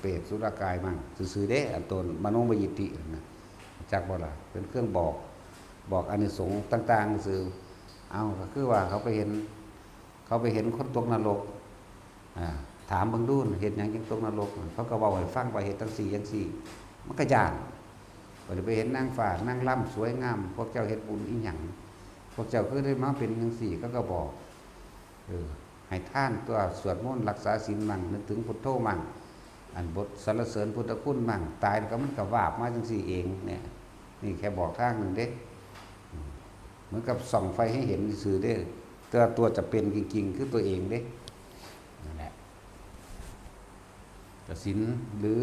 เปรตสุรกายมั่ง ซื่อๆเด้ อันตนมโนมยิทธินะ จักบ่ล่ะ เป็นเครื่องบอก บอกอานิสงส์ต่างๆซื่อ เอา ก็คือว่าเขาไปเห็น เขาไปเห็นคนตกนรก อ่า ถามเบิ่งดู เฮ็ดหยังจึงตกนรก เขาก็เว้าให้ฟังว่าเฮ็ดจั่งซี้จั่งซี้ มันก็ย้าน บัดนี้ไปเห็นนางฟ้านางรำสวยงาม พวกเจ้าเฮ็ดบุญอิหยัง พวกเจ้าคือได้มาเป็นจั่งซี้ เขาก็บอก เออ ให้ทานตัว สวดมนต์รักษาศีลมั่ง นึกถึงพุทโธมั่ง อันบทสรรเสริญพุทธคุณมั่ง ตายแล้วก็มันก็วาบมาจั่งซี้เองเนี่ย นี่แค่บอกทางหนึ่งเด้ อืม เหมือนกับส่องไฟให้เห็นซื่อเด้ แต่ว่าตัวจะเป็นจริงๆ คือตัวเองเด้ นั่นแหละ กสิณหรือ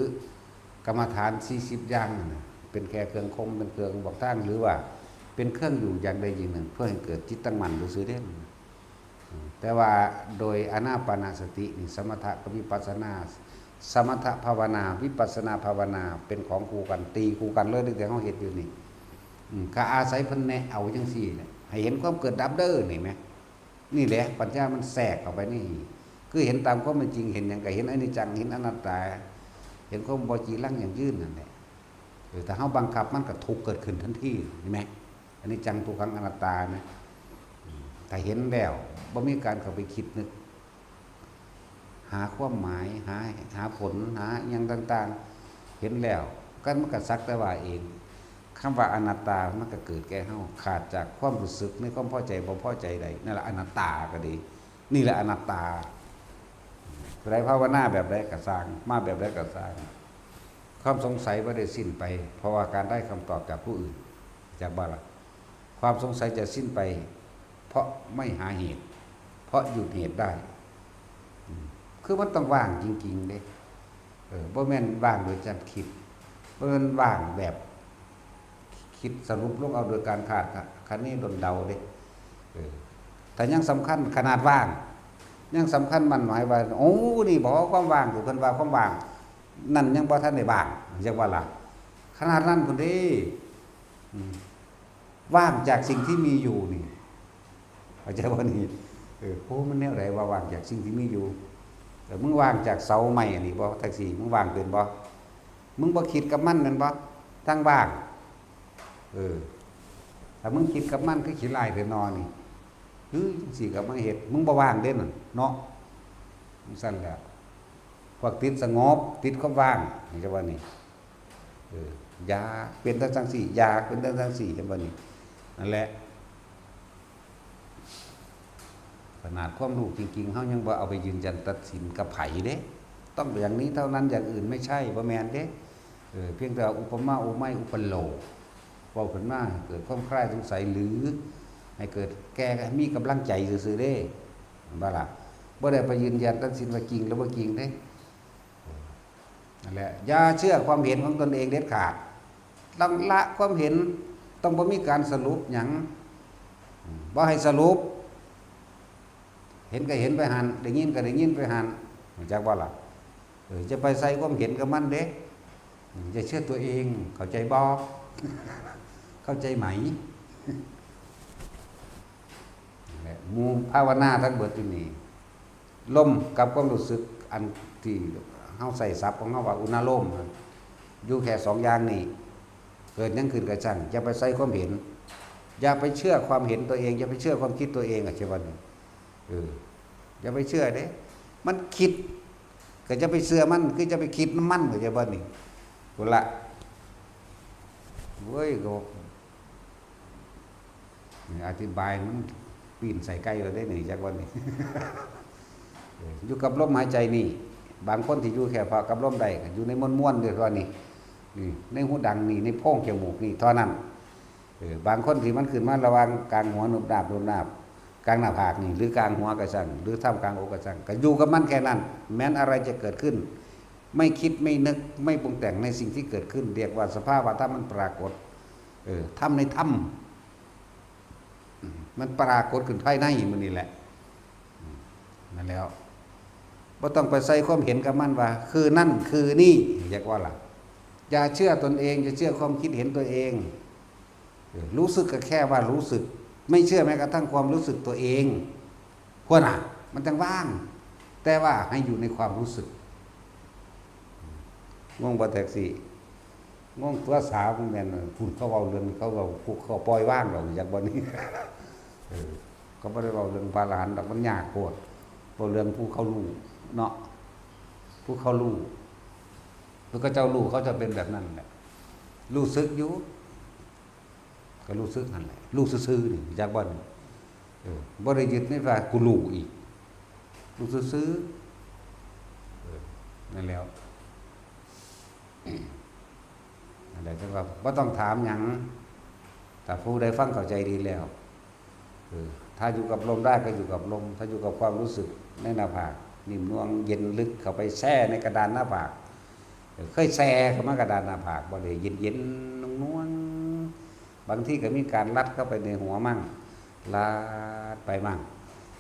กรรมฐานสี่สิบอย่างนั่นน่ะ เป็นแค่เครื่องคม เป็นเครื่องบอกทาง หรือว่าเป็นเครื่องอยู่อย่างใดอย่างหนึ่ง เพื่อให้เกิดจิตตั้งมั่นซื่อๆเด้ แต่ว่าโดยอานาปานสตินี่ สมถะกับวิปัสสนา สมถะภาวนา วิปัสสนาภาวนา เป็นของคู่กัน ตีคู่กันเลย ตั้งแต่เฮาเฮ็ดอยู่นี่ อืม ก็อาศัยเพิ่นแนะเอาจั่งซี้แหละ ให้เห็นความเกิดดับเด้อ นี่แหม นี่แหละ ปัญญามันแทรกเข้าไปนี่ คือเห็นตามความเป็นจริง เห็นหยังก็เห็นอนิจจัง เห็นอนัตตา เห็นความบ่จีรังยั่งยืนนั่นแหละ เออ ถ้าเฮาบังคับมันก็ทุกข์เกิดขึ้นทันที เห็นไหม อนิจจังทุกขังอนัตตานะ อืม ถ้าเห็นแล้ว บ่มีการเข้าไปคิดนึก หาความหมาย หา หาผล หาอิหยังต่างๆ เห็นแล้ว กันมันก็สักแต่ว่าเอง คำว่าอนัตตามันก็เกิดแก่เฮา ขาดจากความรู้สึกในความพอใจบ่พอใจใด นั่นแหละอนัตตาก็ดี นี่แหละอนัตตา ผู้ใดภาวนาแบบใดก็ซ่าง มาแบบใดก็ซ่าง ความสงสัยบ่ได้สิ้นไป เพราะว่าการได้คำตอบจากผู้อื่น จากบ่ล่ะ ความสงสัยจะสิ้นไป เพราะไม่หาเหตุ เพราะหยุดเหตุได้ อืม คือมันต้องว่างจริงๆเด้ เออ บ่แม่นว่างโดยการคิด บ่แม่นว่างแบบคิดสรุปลงเอาโดยการคาดคะเนดลเดาเด้ เออ ถ้ายังสำคัญขนาดว่าง ยังสำคัญมั่นหมายว่า โอ้ นี่บ่ความว่างที่เพิ่นว่าความว่าง นั่นยังบ่ทันได้ว่าง จักว่าล่ะ ขนาดนั้นพุ้นเด้ อืม ว่างจากสิ่งที่มีอยู่นี่ เข้าใจบ่นี่ เออ โอ้ มันแนวใดว่าว่างจากสิ่งที่มีอยู่ เออ มึงว่างจากเสาไม้อันนี้บ่ จั่งซี้ มึงว่างเป็นบ่ มึงบ่คิดกับมันแม่นบ่ ทั้งว่าง เออ ถ้ามึงคิดกับมันคือขี้ร้ายแท้นอนี่ คือจั่งซี้ก็มาเฮ็ด มึงบ่ว่างเด้นั่นเนาะ จั่งซั้นแหละ พวกติดสงบ ติดความว่าง จั่งว่านี่ เออ อยากเป็นจั่งซี้ อยากเป็นจั่งซี้ จั่งว่านี่ นั่นแหละ ขนาดความรู้จริงๆ เฮายังบ่เอาไปยืนยันตัดสินกับไผเด้ ต้องอย่างนี้เท่านั้น อย่างอื่นไม่ใช่ บ่แม่นเด้ เออ เพียงแต่อุปมาอุปไมยอุปโลก เว้าขึ้นมาให้เกิดความคลายสงสัย หรือให้เกิดแก่มีกำลังใจซื่อๆเด้ เห็นบ่ล่ะ บ่ได้ไปยืนยันตัดสินว่าจริงหรือบ่จริงเด้ นั่นแหละ อย่าเชื่อความเห็นของตนเองเด็ดขาด ต้องละความเห็น ต้องบ่มีการสรุปหยัง อืม บ่ให้สรุป เห็นก็เห็นไปหั่น ได้ยินก็ได้ยินไปหั่น รู้จักบ่ล่ะ เออ จะไปใส่ความเห็นกับมันเด้ อืม อย่าเชื่อตัวเอง เข้าใจบ่ เข้าใจไหม นั่นแหละ หมู่ภาวนาทั้งเบิดอยู่นี่ ลมกับความรู้สึกอันที่เฮาใช้ศัพท์ของเฮาว่าอุณาโลม อยู่แค่สองอย่างนี้ เกิดหยังขึ้นก็ช่าง อย่าไปใส่ความเห็น อย่าไปเชื่อความเห็นตัวเอง อย่าไปเชื่อความคิดตัวเอง อ่ะ เชื่อว่านี่ เออ อย่าไปเชื่อเด้ มันคิด ก็จะไปเชื่อมัน คือจะไปคิดนำมัน เข้าใจบ่นี่ พุ้นละ เว้ย ก็ อธิบายมันปีนใส่ไก่เราได้หนึ่งจากวันนี้ เอออยู่กับลมหายใจนี่ บางคนที่อยู่แค่พอกับลมได้ก็อยู่ในมวลๆเดียวกันนี่ นี่ในหูดังนี่ ในโพรงจมูกนี่เท่านั้น เออบางคนที่มันขึ้นมาระหว่างกลางหัวนุบนาบนุบนาบกลางหน้าผากนี่ หรือกลางหัวกระสังหรือท่ามกลางอกกระสังก็อยู่กับมันแค่นั้น แม้นอะไรจะเกิดขึ้น ไม่คิดไม่นึกไม่ปรุงแต่งในสิ่งที่เกิดขึ้น เรียกว่าสภาวะธรรมมันปรากฏ เออธรรมในธรรม มันปรากฏขึ้นภายในมันนี่แหละ นั่นแล้วบ่ต้องไปใส่ความเห็นกับมันว่า คือนั่นคือนี่อยากว่าล่ะ อย่าเชื่อตนเอง อย่าเชื่อความคิดเห็นตัวเอง เออรู้สึกก็แค่ว่ารู้สึก ไม่เชื่อแม้กระทั่งความรู้สึกตัวเอง ควรอ่ะ มันจังว่าง แต่ว่าให้อยู่ในความรู้สึก งงบ่แท็กซี่ งงตัวสาวมันแม่น พุ่นเขาเว้าเรื่อง เขาเว้า พวกเขาปล่อยวางดอก อยากบ่นี้ เออ ก็บ่ได้เว้าเรื่องพระอรหันต์ดอก มันยากโพด เว้าเรื่องผู้เขารู้เนาะ ผู้เขารู้ แล้วก็เจ้ารู้เขาจะเป็นแบบนั้นแหละ รู้สึกอยู่ ก็รู้สึกนั่นแหละ รู้ซื่อๆนี่ อยากบ่นี้ เออ บ่ได้ยึดในว่ากูรู้อีก รู้ซื่อๆ เออ นั่นแล้ว นั่นแหละ จังว่าบ่ต้องถามหยัง ถ้าผู้ใดฟังเข้าใจดีแล้ว เออ ถ้าอยู่กับลมได้ก็อยู่กับลม ถ้าอยู่กับความรู้สึกในหน้าผาก นิ่มนวลเย็นลึกเข้าไปแช่ในกระดานหน้าผาก เออ เคยแช่เข้ามากระดานหน้าผากบ่ ได้เย็นๆ นวลๆ บางทีก็มีการลัดเข้าไปในหัวมั่ง ลัดไปมั่ง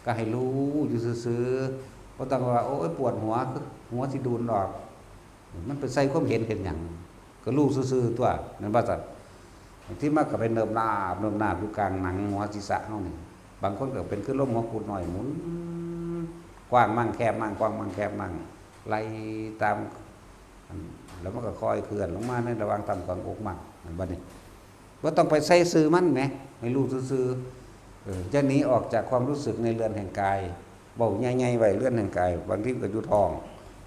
ก็ให้รู้อยู่ซื่อๆ บ่ต้องว่า โอ๊ย ปวดหัว คือหัวสิดูนออก มันไปใส่ความเห็นเห็นหยัง ก็รู้ซื่อๆ ตัว แม่นบ่ซั่น บางทีมันก็ไปเนิบนาบ เนิบนาบอยู่กลางหนังหัวศีรษะเฮานี่ บางคนก็เป็นคือลมหัวกุดน้อยหมุน กว้างมั่งแคบมั่ง กว้างมั่งแคบมั่ง ไล่ตาม อัน แล้วมันก็ค่อยเคลื่อนลงมาในระหว่างต่ำกลางอกมั่ง แม่นบ่นี่ บ่ต้องไปใส่ซื่อมันแหม ให้รู้ซื่อๆ เออ จะหนีออกจากความรู้สึกในเรือนแห่งกาย เว้าใหญ่ๆ ไว้เรือนแห่งกาย บางทีก็อยู่ท้อง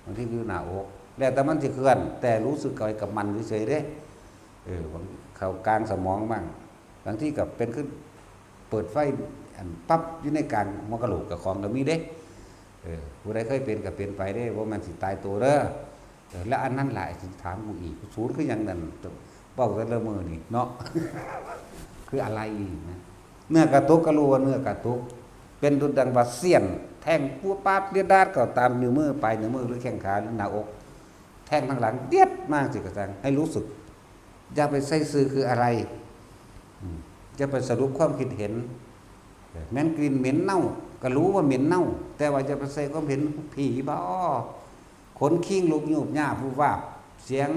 บางทีก็อยู่หน้าอก แล้วแต่มันสิเคลื่อน แต่รู้สึกเอาไว้กับมันเฉยๆ เด้ เออ บาง เข้ากลางสมองมั่ง บางทีก็เป็นขึ้น เปิดไฟ อัน ปั๊บ อยู่ในกลางหัวกะโหลกเจ้าของก็มีเด้ เออ ผู้ใดเคยเป็นก็เป็นไปเด้ บ่แม่นสิตายตัวเด้อ เออ แล้วอันนั้นล่ะ ไอ้ที่ถามกูอีก ศูนย์คือหยังนั่น เว้าแต่ละมื้อนี่เนาะ คืออะไรอีกนะ เนื้อกระตุกก็รู้ว่าเนื้อกระตุก เป็นดุจดังว่าเสี้ยน แทงปุ๊บปั๊บเลียดดาดเข้าตามนิ้วมือ ปลายนิ้วมือ หรือแข้งขา หรือหน้าอก แทงทางหลัง เดียดมากสิกระซัง ให้รู้สึก อย่าไปใส่ซื่อคืออะไร อืม อย่าไปสรุปความคิดเห็น แม้นกลิ่นเหม็นเน่า ก็รู้ว่าเหม็นเน่า แต่ว่าอย่าไปใส่ความเห็นผีบ่ ขนคิงลุกยูบยาบ วุบวาบ เสียง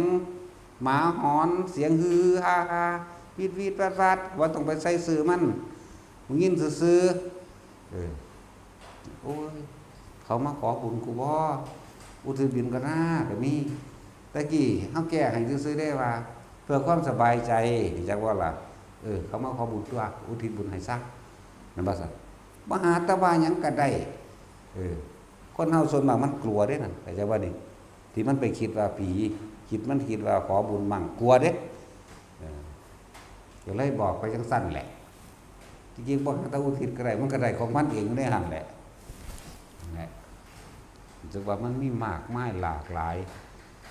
หมาหอน เสียงฮือฮาฮา วีดวีดวาดวาด บ่ต้องไปใส่ซื่อมัน หูยินซื่อๆ เออ โอ้ย เขามาขอบุญกูบ่ อุทิศบุญก็น่าก็มี แต่กี้เฮาแก้ให้ซื่อๆ ได้ว่า เพื่อความสบายใจ จักว่าล่ะ เออ เขามาขอบุญตัว อุทิศบุญให้ซะ แม่นบ่ซั่น บ่หาแต่ว่าหยังก็ได้ เออ คนเฮาส่วนมากมันกลัวเด้นั่น เข้าใจบ่นี่ ที่มันไปคิดว่าผี คิดมันคิดว่าขอบุญมั่ง กลัวเด้ เออ ก็เลยบอกไปจังซั่นแหละ จริงๆ บ่หาแต่อุทิศก็ได้ มันก็ได้ของมันเองอยู่ในหั่นแหละ นั่นแหละ รู้สึกว่ามันมีมากมายหลากหลาย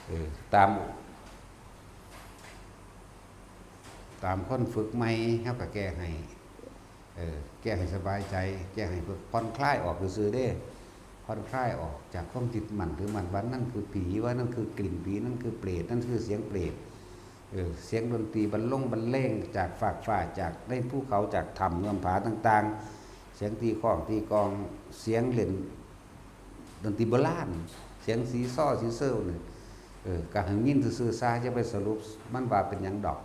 เออ ตาม ตามคนฝึกใหม่ เฮาก็แก้ให้ เออ แก้ให้สบายใจ แก้ให้ผ่อนคลายออกซื่อๆ เด้ ผ่อนคลายออกจากความยึดมั่นถือมั่นว่านั่นคือผี ว่านั่นคือกลิ่นผี นั่นคือเปรต นั่นคือเสียงเปรต เออ เสียงดนตรีบรรลงบรรเลงจากฟากฟ้า จากในภูเขา จากถ้ำเงื้อมผาต่างๆ เสียงตีค้องตีกลอง เสียงเล่นดนตรีโบราณ เสียงซีซอซีเซอนี่ เออ ก็ให้ยินซื่อๆ ซะ อย่าไปสรุปมันว่าเป็นหยังดอก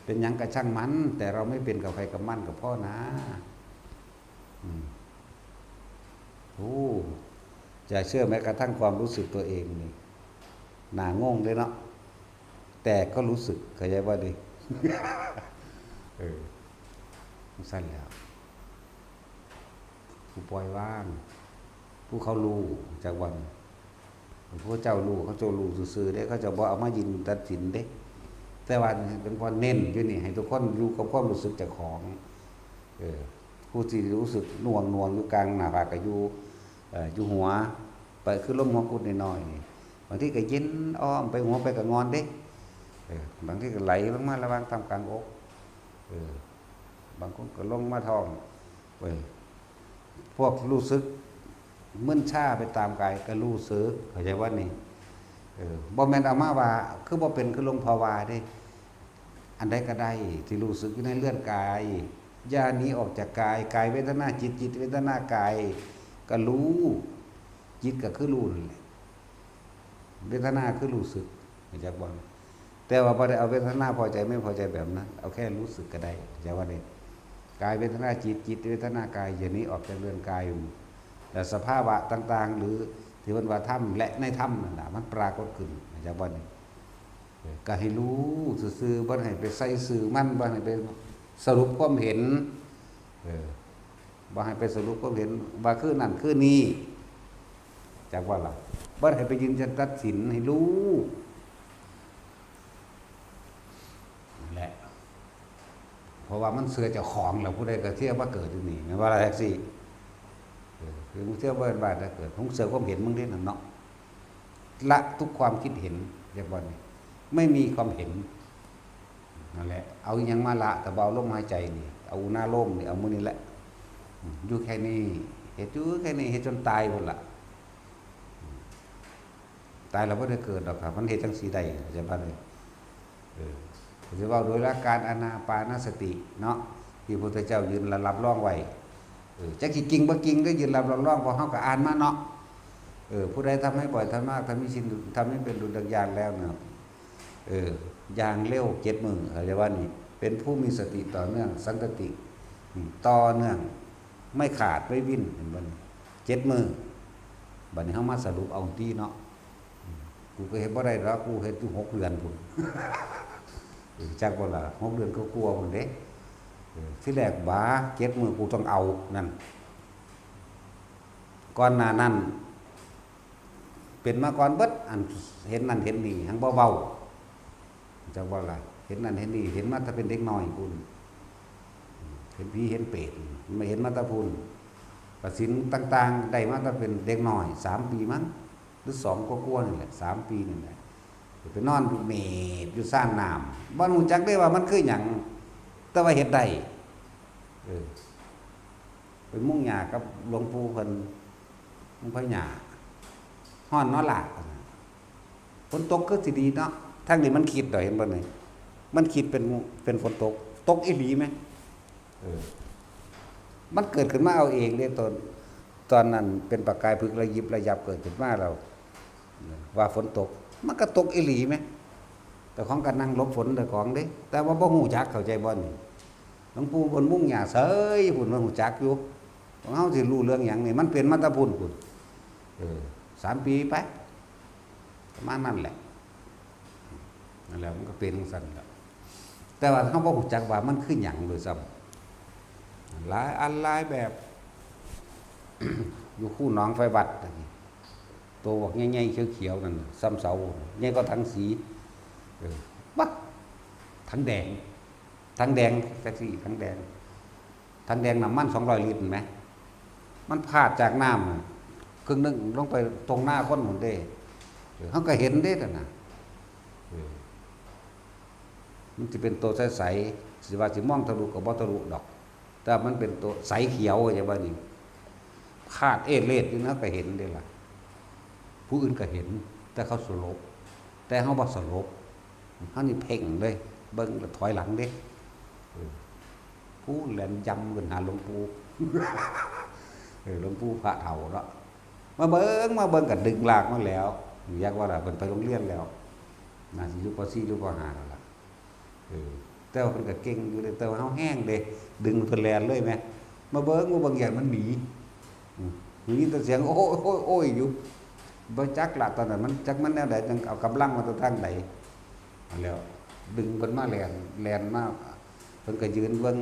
เป็นหยังก็ช่างมัน แต่เราไม่เป็นกับใครกับมันก็พอนะ อืม โอ้ อย่าเชื่อแม้กระทั่งความรู้สึกตัวเองนี่ น่างงเลยเนาะ แต่ก็รู้สึก เข้าใจบ่นี่ เออ จั่งซั้นแหล้ว ผู้ปล่อยวาง ผู้เขารู้จักว่า ผู้เจ้ารู้ เขาเจ้ารู้ซื่อๆ เด้ เขาเจ้าบ่เอามายินตัดสินเด้ แต่ว่าเป็นพอเน้นอยู่นี่ ให้ทุกคนอยู่กับความรู้สึกเจ้าของ เออ ผู้ที่รู้สึกหน่วงหน่วงอยู่กลางหน้าผากก็อยู่ เอ่อ อยู่หัว ไปคือลมหัวกุดน้อยๆนี่ บางทีก็เย็นอ้อมไปหัวไปก็งอนเด้ เออ บางทีก็ไหลลงมาระหว่างตามกลางอก เออ บางคนก็ลงมาท้อง เว้ย พวกรู้สึกมึนชาไปตามกายก็รู้สึก เข้าใจว่านี่ เออ บ่แม่นเอามาว่า คือบ่เป็นคือหลวงพ่อว่าเด้ อันใดก็ได้ที่รู้สึกอยู่ในเรือนกาย อย่าหนีออกจากกาย กายเวทนาจิต จิตเวทนากาย ก็รู้ จิตก็คือรู้นั่นแหละ เวทนาคือรู้สึก เข้าใจบ่ แต่ว่าบ่ได้เอาเวทนาพอใจไม่พอใจแบบนั้น เอาแค่รู้สึกก็ได้ เข้าใจว่านี่ กายเวทนาจิต จิตเวทนากาย อย่าหนีออกจากเรือนกาย แต่สภาวะต่างๆ หรือที่เพิ่นว่าธรรมและในธรรมนั่นน่ะ มันปรากฏขึ้น เข้าใจบ่นี่ เออ ก็ให้รู้ซื่อๆ บ่ให้ไปใส่ซื่อมัน บ่ให้ไปสรุปความเห็น เออ บ่ให้ไปสรุปความเห็นว่าคือนั่นคือนี่ จักว่าล่ะ บ่ให้ไปยืนยันตัดสิน ให้รู้ นั่นแหละ เพราะว่ามันเชื่อเจ้าของแล้ว ผู้ใดก็เที่ยวมาเกิดอยู่นี่ แม่นบ่ล่ะแท็กซี่ เออ คือมึงเที่ยวบ้านบ้านเกิด มึงเชื่อความเห็นมึงเด้นั่นเนาะ ละทุกความคิดเห็น เรียกว่านี่ ไม่มีความเห็น นั่นแหละ เอาอิหยังมาละ แต่บ่เอาลมหายใจนี่ เอาอุณาโลมนี่ เอามื้อนี้แหละ อืม อยู่แค่นี้ เฮ็ดอยู่แค่นี้ เฮ็ดจนตายพุ้นล่ะ อืม ตายแล้วบ่ได้เกิดดอกครับ มันเฮ็ดจั่งซี้ได้ เข้าใจบ่นี่ เออ สิเว้าโดยหลักการอานาปานสติเนาะ ที่พระพุทธเจ้ายืนรับรองไว้ เออ จักสิจริงบ่จริงก็ยืนรับรอง เพราะเฮาก็อ่านมาเนาะ เออ ผู้ใดทำให้บ่อย ทำมาก ทำให้ชิน ทำให้เป็นดุลดังยานแล้วเนาะ เออ อย่างเร็วเจ็ดมื้อ เขาเรียกว่านี่ เป็นผู้มีสติต่อเนื่อง สันตติ อืม ต่อเนื่อง ไม่ขาด ไม่วิ่น เห็นบ่นี่ เจ็ดมื้อ บัดนี้เฮามาสรุปเอาติเนาะ อืม กูก็เฮ็ดบ่ได้ดอก กูเฮ็ดอยู่หกเดือนพุ้น เออ จักบ่ล่ะ หกเดือนก็กลัวาพุ้นเด้ เออ ทีแรกบา เจ็ดมื้อกูต้องเอา นั่น ก่อนหน้านั้น เป็นมาก่อนเบิด อันเห็นนั่นเห็นนี่ หังบ่เว้า จักว่าล่ะ เห็นนั่นเห็นนี่ เห็นมาแต่เป็นเด็กน้อยพุ้น เห็นผีเห็นเปรต มาเห็นมาแต่พุ้น กสิณต่างๆ ได้มาแต่เป็นเด็กน้อย สามปีมั้ง หรือสองกว่าๆ นี่แหละ สามปีนี่แหละ ไปนอนอยู่เมดอยู่ซ่านน้ำ บ่รู้จักได้ว่ามันคือหยัง แต่ว่าเฮ็ดได้ เออ ไปมุงหญ้ากับหลวงปู่เพิ่น มุงพญา ฮ้อนเนาะล่ะ ฝนตกคือสิดีเนาะ ทางนี้มันคิดดอก เห็นบ่นี่ มันคิดเป็น เป็นฝนตก ตกอีหลีไหม เออ มันเกิดขึ้นมาเอาเองเด้ ตอน ตอนนั้นเป็นประกายผึกระยิบระยับเกิดขึ้นมาแล้ว ว่าฝนตก มันก็ตกอีหลีไหม แต่ของก็นั่งหลบฝนแต่ของเด้ แต่ว่าบ่ฮู้จัก เข้าใจบ่นี่ หลวงปู่เพิ่นมุงหญ้าเสยพุ้น บ่ฮู้จักอยู่ ของเฮาสิรู้เรื่องหยังนี่ มันเป็นมาแต่พุ้นพุ้น เออ สามปีไป ประมาณนั้นแหละ นั่นแหละ มันก็เป็นจั่งซั้นแหละ แต่ว่าเฮาบ่ฮู้จักว่ามันคือหยังโดยซ้ำ หลายอันหลายแบบ อยู่คูหนองไฟวัด โตบักใหญ่ๆ เขียวๆ นั่นน่ะ ส่ำเสา ใหญ่กว่าถังสี เออ บัก ถังแดง ถังแดง แท็กซี่ ถังแดง ถังแดงน้ำมันสองร้อยลิตร เห็นไหม มันพาดจากน้ำน่ะ ครึ่งหนึ่งลงไปตรงหน้าคนพุ้นเด้ เออ เฮาก็เห็นเด้นั่นน่ะ เออ มันสิเป็นตัวใสๆ สิว่าสิมองทะลุก็บ่ทะลุดอก แต่มันเป็นตัวใสเขียว เข้าใจบ่นี่ พาดเอดเลดอยู่นะ ก็เห็นเด้ล่ะ ผู้อื่นก็เห็น แต่เขาสลบ แต่เฮาบ่สลบ เฮานี่เพ่งเลย เบิ่งแล้วถอยหลังเด้ เออ ผู้แล่นยำขึ้นหาหลวงปู่ เออ หลวงปู่พระเฒ่าเนาะ มาเบิ่ง มาเบิ่งก็ดึงลากมาแล้ว อยากว่าล่ะ เพิ่นไปโรงเรียนแล้ว น่าสิอยู่ ป.สี่ หรือ ป.ห้า แล้วล่ะ เออ แต่ว่าเพิ่นก็เก่งอยู่เด้ แต่ว่าเฮาแฮงเด้ ดึงเพิ่นแล่นเลยแหม มาเบิ่ง มาเบิ่ง ย่านมันหนี อืม ได้ยินแต่เสียง โอ้ย โอ้ย โอ้ย อยู่ บ่จักละ ตอนนั้นมัน จักมันแนวใด จั่งเอากำลังมาแต่ทางใด นั่นแหล้ว ดึงเพิ่นมาแล่น แล่นมา เพิ่นก็ยืนเบิ่ง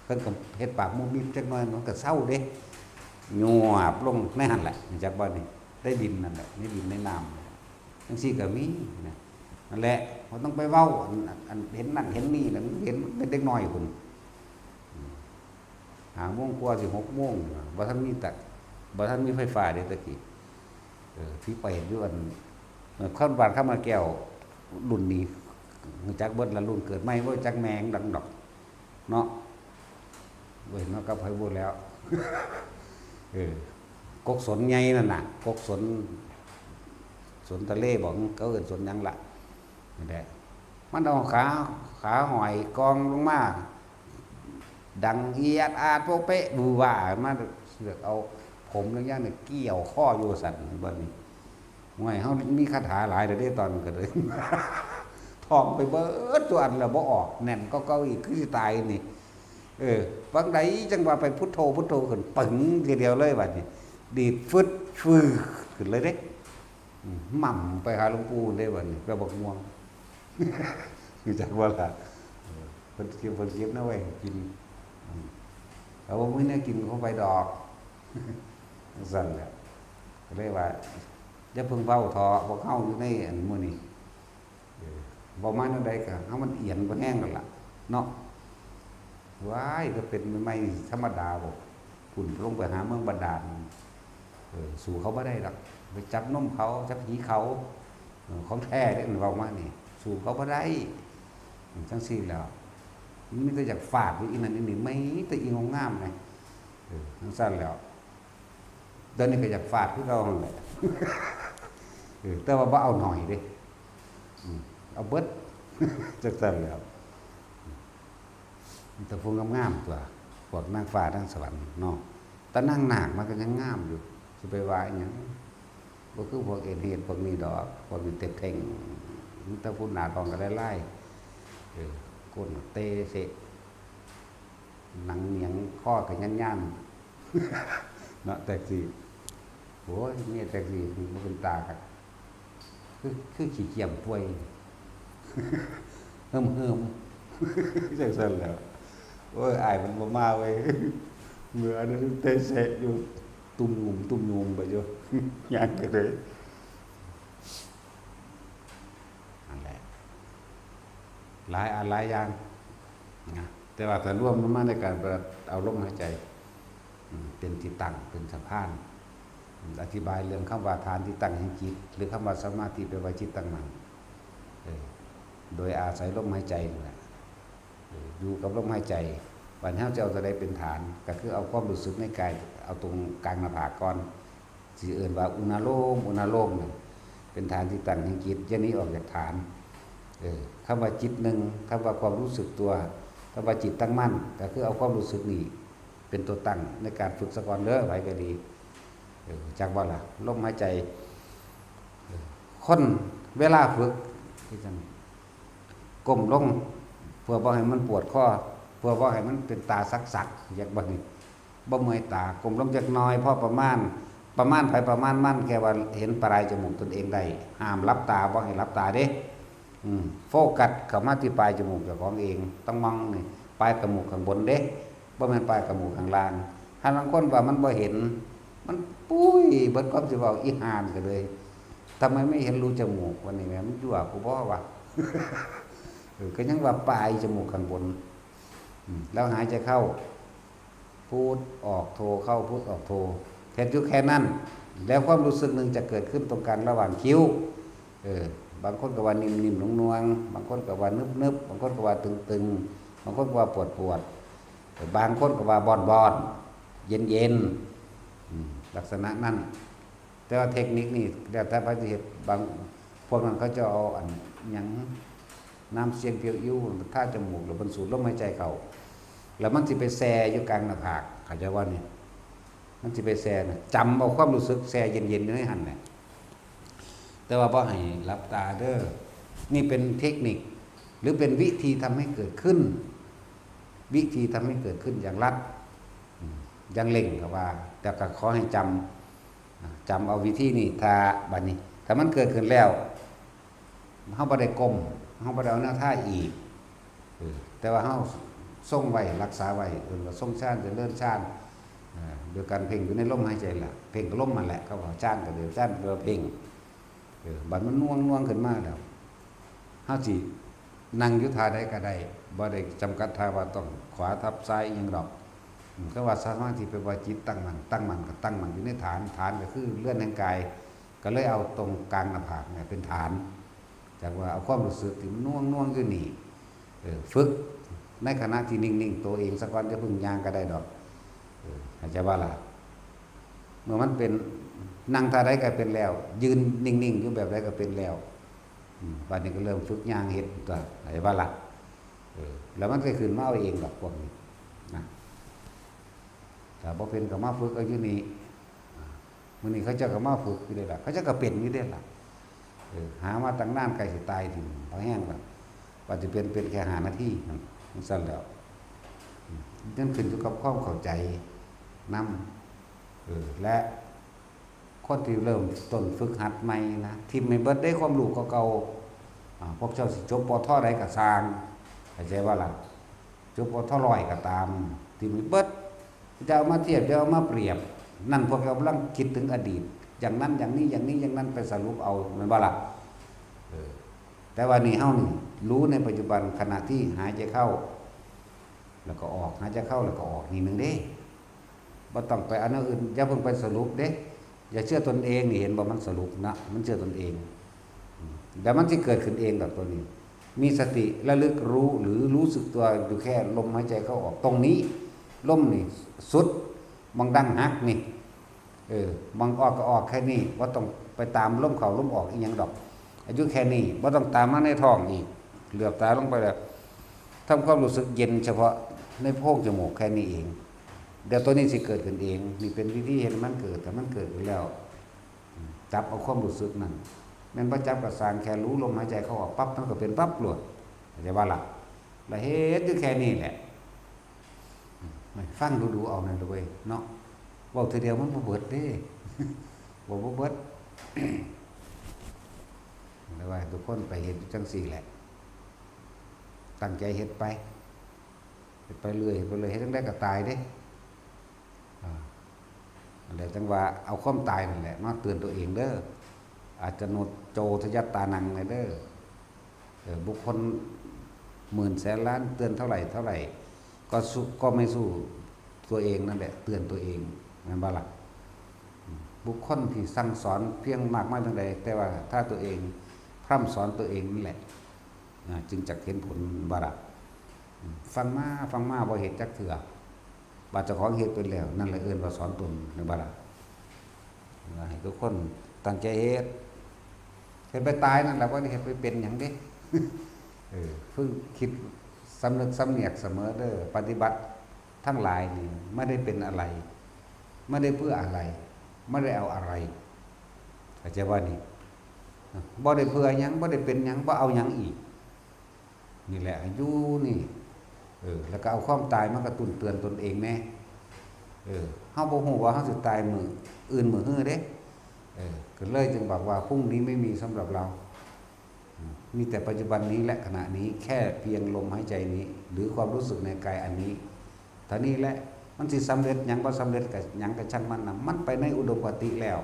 เพิ่นก็เฮ็ดปากมุบมิบจักหน่อย มันก็เซาเด้ ยวบลงในหั่นแหละ จักบ่นี่ ได้ดินนั่นแหละ ในดินในน้ำนั่นแหละ จั่งซี้ก็มีนะ นั่นแหละ บ่ต้องไปเว้า อัน อัน อันเห็นนั่นเห็นนี่นะ มันเห็นเป็นเด็กน้อยพุ้น อืม ห้าโมงกว่าสิหกโมง บ่ทันมีตัก บ่ทันมีไฟฟ้าเด้ตะกี้ เออ ผีเปรตอยู่อัน เออ คนบ้านคำมาแก้ว รุ่นนี้ รู้จักเบิดละ รุ่นเกิดใหม่ บ่รู้จักแม่งดังดอก เนาะ เว้ย เนาะ กับไผบ่แล้ว เออ กกสนใหญ่นั่นน่ะ กกสน สนทะเลบ่ เขาเอิ้นสนหยังล่ะ นั่นแหละ มันเอาขา ขาห้อยกองลงมา ดังเอียดอาดโป๊ะเป๊ะ บูว่ามา เสือกเอาผมลางอย่างเนี่ยเกี่ยวคออยู่สั่น บัดนี้ ห่วย เฮามีคาถาหลายเด้อเด้ ตอนนั้นก็เลย ท่องไปเบิดทุกอันแล้วบ่ออก แน่นกว่าเก่าอีก คือสิตายนี่ เออ บางใดจังว่าไปพุทโธ พุทโธขึ้น ปึ้งทีเดียวเลยบัดนี้ ดีดฟึด ฟืดขึ้นเลยเด้ อืม หม่ำไปหาหลวงปู่เด้บัดนี้ ไปบักม่วง รู้จักบ่ล่ะ เออ เพิ่นเก็บ เพิ่นเก็บนะไว้ให้กิน อืม เอาบ่มีแนวกินเข้าไปดอก จั่งซั่นแหละ ก็เลยว่า อย่าเพิ่งเว้าเถาะ พวกเฮาอยู่ในอันมื้อนี้ เออ เว้ามาแนวใดก็เฮามันเอียนบ่แฮงแล้วล่ะ เนาะ ว้าย ก็เป็นใหม่ๆธรรมดาบ่ พุ่นลงไปหาเมืองบาดาล เออ สู้เขาบ่ได้ดอก ไปจับนมเขา จับหีเขา เออ ของแท้เด้ เว้ามานี่ สู้เขาบ่ได้ จั่งซี้แหล้ว มันมีแต่อยากฟาดอยู่อีนั่นอีนี่ มีแต่อีงามๆนะ เออ จั่งซั่นแหล้ว เดี๋ยวนี้ก็อยากฟาดคือเก่าหั่นแหละ เออ แต่ว่าบ่เอาหน่อยเด้ อืม เอาเบิด จั่งซั่นแหล้ว มีแต่ผู้งามๆตั๊ว พวกนางฟ้านางสวรรค์เนาะ แต่นางนาคมันก็ยังงามอยู่ สิไปว่าอิหยัง บ่คือพวกเอดเฮดพวกนี้ดอก พวกนี้เต็บเท่ง มีแต่ผู้หน้าทองก็ลายๆ เออ ก้นเตเสะ หนังเหนียง คอก็ย่านๆ เนาะ แท็กซี่ โอ้ย เมียแท็กซี่มันบ่เป็นตาคัก คือ คือขี้เกียจป่วย เฮิ่มๆ จั่งซั่นแหล้ว โอ้ย อ้ายมันบ่มาเว้ย เมื่อนั้นเตะเสะอยู่ ตุ้มงุมตุ้มงุมไปอยู่ ย่างไปเลย นั่นแหละ หลายอันหลายอย่างนะ แต่ว่าถ้ารวมมันมาในการเอาลมหายใจ อืม เป็นที่ตั้ง เป็นสะพาน อืม อธิบายเรื่องคำว่าฐานที่ตั้งแห่งจิต หรือคำว่าสมาธิ แปลว่าจิตตั้งมั่น เออ โดยอาศัยลมหายใจนั่นแหละ เออ อยู่กับลมหายใจ บัดนี้เฮาจะเอาตัวใดเป็นฐาน ก็คือเอาความรู้สึกในกาย เอาตรงกลางหน้าผากก่อน สิเอิ้นว่าอุณาโลม อุณาโลมนั่น เป็นฐานที่ตั้งแห่งจิต อย่าหนีออกจากฐาน เออ คำว่าจิตหนึ่ง คำว่าความรู้สึกตัว คำว่าจิตตั้งมั่น ก็คือเอาความรู้สึกนี่เป็นตัวตั้งในการฝึกซะก่อนเด้อ ไผก็ดี เออ จักบ่ล่ะ ลมหายใจ เออ คนเวลาฝึก คือจั่งก้มลง เพื่อบ่ให้มันปวดคอ เพื่อบ่ให้มันเป็นตาสักๆ อยากบ่นี่ บ่เมื่อยตา ก้มลงจักหน่อย พอประมาณ ประมาณไผประมาณมัน แค่ว่าเห็นปลายจมูกตนเองได้ ห้ามหลับตา บ่ให้หลับตาเด้ อืม โฟกัสเข้ามาที่ปลายจมูกเจ้าของเอง ต้องมองนี่ ปลายจมูกข้างบนเด้ บ่แม่นปลายจมูกข้างล่าง ถ้าลางคนว่ามันบ่เห็น มันปุ้ย เบิดความสิเว้า อีห่านี่ก็เลย ทำไมไม่เห็นรูจมูก วันนี้แหม มันยั่วกูบ่วะ เออ ก็ยังว่าปลายจมูกข้างบน อืม แล้วหายใจเข้า พุทออกโท เข้าพุทออกโท เฮ็ดอยู่แค่นั้น แล้วความรู้สึกหนึ่งจะเกิดขึ้นตรงกลางระหว่างคิ้ว เออ บางคนก็ว่านิ่มๆ นวลๆ บางคนก็ว่านึบๆ บางคนก็ว่าตึงๆ บางคนก็ว่าปวดๆ เออ บางคนก็ว่าบอนๆ เย็นๆ อืม ลักษณะนั้น แต่ว่าเทคนิคนี่แล้วแต่ไผสิเฮ็ด บางพวกนั้นเขาจะเอาอันหยัง น้ำเสียงเพียวอิ้วทาจมูก แล้วมันสูดลมหายใจเข้า แล้วมันสิไปแช่อยู่กลางหน้าผาก เข้าใจบ่นี่ มันสิไปแช่น่ะ จำเอาความรู้สึกแช่เย็นๆ อยู่ในหั่นแหละ แต่ว่าบ่ให้หลับตาเด้อ นี่เป็นเทคนิค หรือเป็นวิธีทำให้เกิดขึ้น วิธีทำให้เกิดขึ้นอย่างลัด อืม อย่างเร่งก็ว่า แต่ก็ขอให้จำ อ่า จำเอาวิธีนี้ ถ้าบัดนี้ ถ้ามันเกิดขึ้นแล้ว เฮาบ่ได้ก้ม เฮาบ่ได้เอาแนวทาอีก เออ แต่ว่าเฮาทรงไว้ รักษาไว้ เอิ้นว่าทรงฌาน เจริญฌาน เออ โดยการเพ่งอยู่ในลมหายใจล่ะ เพ่งกับลมนั่นแหละ เขาว่าฌานก็เดียว ฌานแปลว่าเพ่ง เออ บัดมันน่วงๆ ขึ้นมาแล้ว เฮาสินั่งอยู่ท่าใดก็ได้ บ่ได้จำกัดท่าว่าต้องขวาทับซ้ายอิหยังดอก อืม ก็ว่าสมาธิ แปลว่าจิตตั้งมั่น ตั้งมั่นก็ตั้งมั่นอยู่ในฐาน ฐานก็คือเรือนแห่งกาย ก็เลยเอาตรงกลางหน้าผากเนี่ยเป็นฐาน จากว่าเอาความรู้สึกที่มันน่วงๆอยู่นี่ เออ ฝึกในขณะที่นิ่งๆตัวเองซะก่อน อย่าเพิ่งย่างก็ได้ดอก เออ เข้าใจบ่ล่ะ เมื่อมันเป็น นั่งท่าใดก็เป็นแล้ว ยืนนิ่งๆอยู่แบบใดก็เป็นแล้ว อืม บัดนี้ก็เริ่มฝึกย่างเฮ็ดตัว เข้าใจบ่ล่ะ เออ แล้วมันก็ขึ้นมาเอาเองดอกพวกนี้นะ ถ้าบ่เป็นก็มาฝึกเอาอยู่นี่ อ่า มื้อนี้เขาเจ้าก็มาฝึกอยู่เด้ล่ะ เขาเจ้าก็เป็นอยู่เด้ล่ะ เออ หามาตั้งนาน ใกล้สิตายทีนี้ พอแห้งแล้ว ว่าสิเป็น เป็นแค่ห้านาทีนั่น จั่งซั้นแล้ว อืม มันขึ้นอยู่กับความเข้าใจนำ เออ และคนที่เริ่มต้นฝึกหัดใหม่นะ ถิ่มให้เบิดเด้ความรู้เก่าๆ อ่า พวกเจ้าสิจบ ป.ท. ใดก็ซ่าง เข้าใจบ่ล่ะ จบ ป.ท. ร้อยก็ตาม ถิ่มให้เบิด จะเอามาเทียบ จะเอามาเปรียบ นั่นพวกเจ้ากำลังคิดถึงอดีต อย่างนั้นอย่างนี้ อย่างนี้อย่างนั้น ไปสรุปเอา แม่นบ่ล่ะ เออ แต่ว่านี่เฮานี่รู้ในปัจจุบัน ขณะที่หายใจเข้า แล้วก็ออก หายใจเข้าแล้วก็ออก นี่หนึ่งเด้ บ่ต้องไปเอาแนวอื่น อย่าเพิ่งไปสรุปเด้ อย่าเชื่อตนเองนี่ เห็นบ่ มันสรุปนะ มันเชื่อตนเอง อืม เดี๋ยวมันสิเกิดขึ้นเองดอกตัวนี้ มีสติระลึกรู้หรือรู้สึกตัวอยู่แค่ลมหายใจเข้าออก ตรงนี้ ลมนี่สุด หม่องดั้งหักนี่ เออ หม่องออกก็ออกแค่นี้ บ่ต้องไปตามลมเข้าลมออกอีหยังดอก อายุแค่นี้ บ่ต้องตามมาในท้องอีก เหลือบตาลงไปแล้ว ทำความรู้สึกเย็นเฉพาะในโพรงจมูกแค่นี้เอง เดี๋ยวตัวนี้สิเกิดขึ้นเอง นี่เป็นวิธีเฮ็ดให้มันเกิด ถ้ามันเกิดขึ้นแล้ว จับเอาความรู้สึกนั่น แม่นบ่จับก็ซ่าง แค่รู้ลมหายใจเข้าออกปั๊บ มันก็เป็นปั๊บโลด เข้าใจบ่ล่ะ ละเฮ็ดอยู่แค่นี้แหละ ฟังดูๆเอานั่นเด้อเว้ย เนาะ เว้าเทื่อเดียวมันบ่เบิดเด้ เว้าบ่เบิด แล้วว่าให้ทุกคนไปเฮ็ดอยู่จั่งซี้แหละ ตั้งใจเฮ็ดไป เฮ็ดไปเรื่อย เฮ็ดไปเรื่อย เฮ็ดจั่งใดก็ตายเด้ อ่า นั่นแหละ จั่งว่าเอาความตายนั่นแหละมาเตือนตัวเองเด้อ อาจจะโนโจทยัตตานังเลยเด้อ เออ บุคคลหมื่นแสนล้านเตือนเท่าไหร่เท่าไหร่ ก็สู้ ก็ไม่สู้ตัวเองนั่นแหละ เตือนตัวเอง แม่นบ่ล่ะ อืม บุคคลที่สั่งสอนเพียงมากมายเพียงใด แต่ว่าถ้าตัวเองพร่ำสอนตัวเองนั่นแหละ อ่า จึงจักเห็นผล แม่นบ่ล่ะ อืม ฟังมา ฟังมา บ่เฮ็ดจักเทื่อ บาดเจ้าของเฮ็ดเป็นแล้ว นั่นแหละเอิ้นว่าสอนตน แม่นบ่ล่ะ ให้ทุกคนตั้งใจเฮ็ด เฮ็ดไปตายนั่นแหละ บ่ได้เฮ็ดไปเป็นหยังเด้ เออ ฝึกคิดสำนึกสำเนียกเสมอเด้อ ปฏิบัติทั้งหลายนี่ไม่ได้เป็นอะไร ไม่ได้เพื่ออะไร ไม่ได้เอาอะไร เข้าใจบ่นี่ บ่ได้เพื่อหยัง บ่ได้เป็นหยัง บ่เอาหยังอีก นี่แหละ อยู่นี่ เออ แล้วก็เอาความตายมากระตุ้นเตือนตนเองแน่ เออ เฮาบ่ฮู้ว่าเฮาสิตายมื้ออื่นมื้อฮือเด้ เออ ก็เลยจึงบอกว่าพรุ่งนี้ไม่มีสำหรับเรา อืม มีแต่ปัจจุบันนี้และขณะนี้ แค่เพียงลมหายใจนี้ หรือความรู้สึกในกายอันนี้ เท่านี้แหละ มันสิสำเร็จหยังบ่สำเร็จก็หยังก็ช่างมันนะ มันไปในอุดมคติแล้ว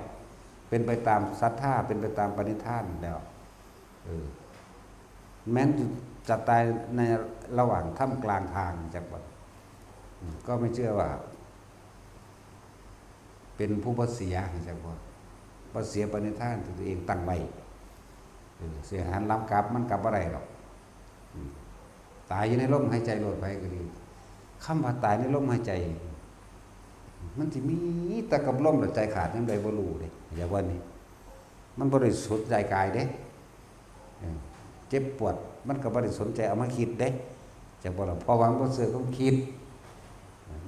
เป็นไปตามศรัทธา เป็นไปตามปณิธานแล้ว เออ แม้นจะตายในระหว่างท่ามกลางทางจักบ่ อืม ก็ไม่เชื่อว่า เป็นผู้บ่เสียจักบ่ บ่เสียปณิธานที่ตัวเองตั้งไว้ เออ สิหันหลังกลับมันกลับบ่ได้ดอก อืม ตายอยู่ในลมหายใจโลด ไผก็ดี คำว่าตายในลมหายใจ มันสิมีแต่กับลม แล้วใจขาดยามใดบ่รู้เด้ อย่าว่านี่ มันบ่ได้สนใจกายเด้ เออ เจ็บปวด มันก็บ่ได้สนใจเอามาคิดเด้ จักบ่ล่ะ เพราะว่ามันบ่เชื่อความคิด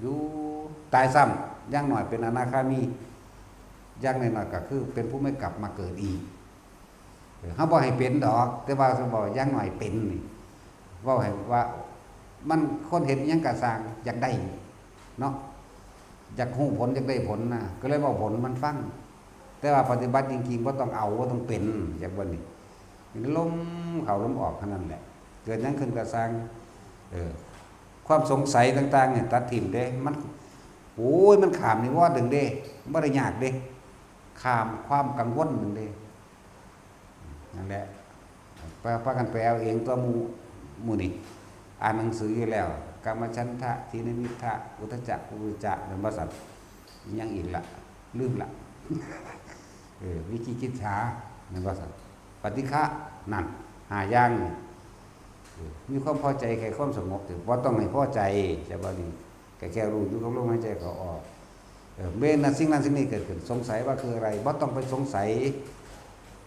อยู่ ตายซ้ำ อย่างน้อยเป็นอนาคามี อย่างน้อยๆก็คือเป็นผู้ไม่กลับมาเกิดอีก เออ เฮาบ่ให้เป็นดอก แต่ว่าเฮาบอกอย่างน้อยเป็นนี่ เว้าให้ว่า มันคนเฮ็ดอิหยังก็ซ่าง อยากได้เนาะ อยากฮู้ผล อยากได้ผลนะ ก็เลยเว้าผลมันฟัง แต่ว่าปฏิบัติจริงๆ บ่ต้องเอา บ่ต้องเป็น จักบ่นี่ มีแต่ลมเข้าลมออกเท่านั้นแหละ เกิดหยังขึ้นก็ซ่าง เออ ความสงสัยต่างๆ เนี่ย ตัดถิ่มเด้ มัน โอ้ย มันข้ามนิวรณ์หนึ่งเด้ บ่ได้ยากเด้ ข้ามความกังวลหนึ่งเด้ นั่นแหละ พา พากันไปเอาเองตัวหมู่ หมู่นี่ อ่านหนังสืออยู่แล้ว กามฉันทะ ทีนมิทธะ อุทธัจจะ กุกุจจะ แม่นบ่ซั่น ยังอีกละ ลืมละ เออ วิจิกิจฉา แม่นบ่ซั่น ปฏิฆะ นั่น ห้าอย่างนี่ เออ มีความพอใจแค่ความสงบ แต่บ่ต้องให้พอใจ จะบ่ดี ก็แค่รู้อยู่กับลมหายใจเข้าออก เออ เว้นนะ สิ่งนั้นสิ่งนี้เกิดขึ้น สงสัยว่าคืออะไร บ่ต้องไปสงสัย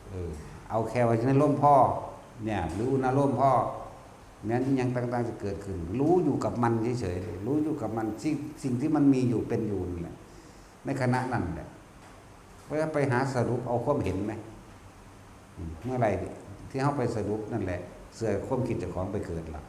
เออ เอาแค่ว่าในลมพอ เนี่ย หรืออุณาโลมพอ แม้นอิหยังต่างๆจะเกิดขึ้น รู้อยู่กับมันเฉยๆ รู้อยู่กับมัน สิ่ง สิ่งที่มันมีอยู่เป็นอยู่นั่นแหละ ในขณะนั้นแหละ บ่ไปหาสรุปเอาความเห็นไหม อืม เมื่อไหร่ที่เฮาไปสรุปนั่นแหละ เชื่อความคิดเจ้าของไปเกิดละ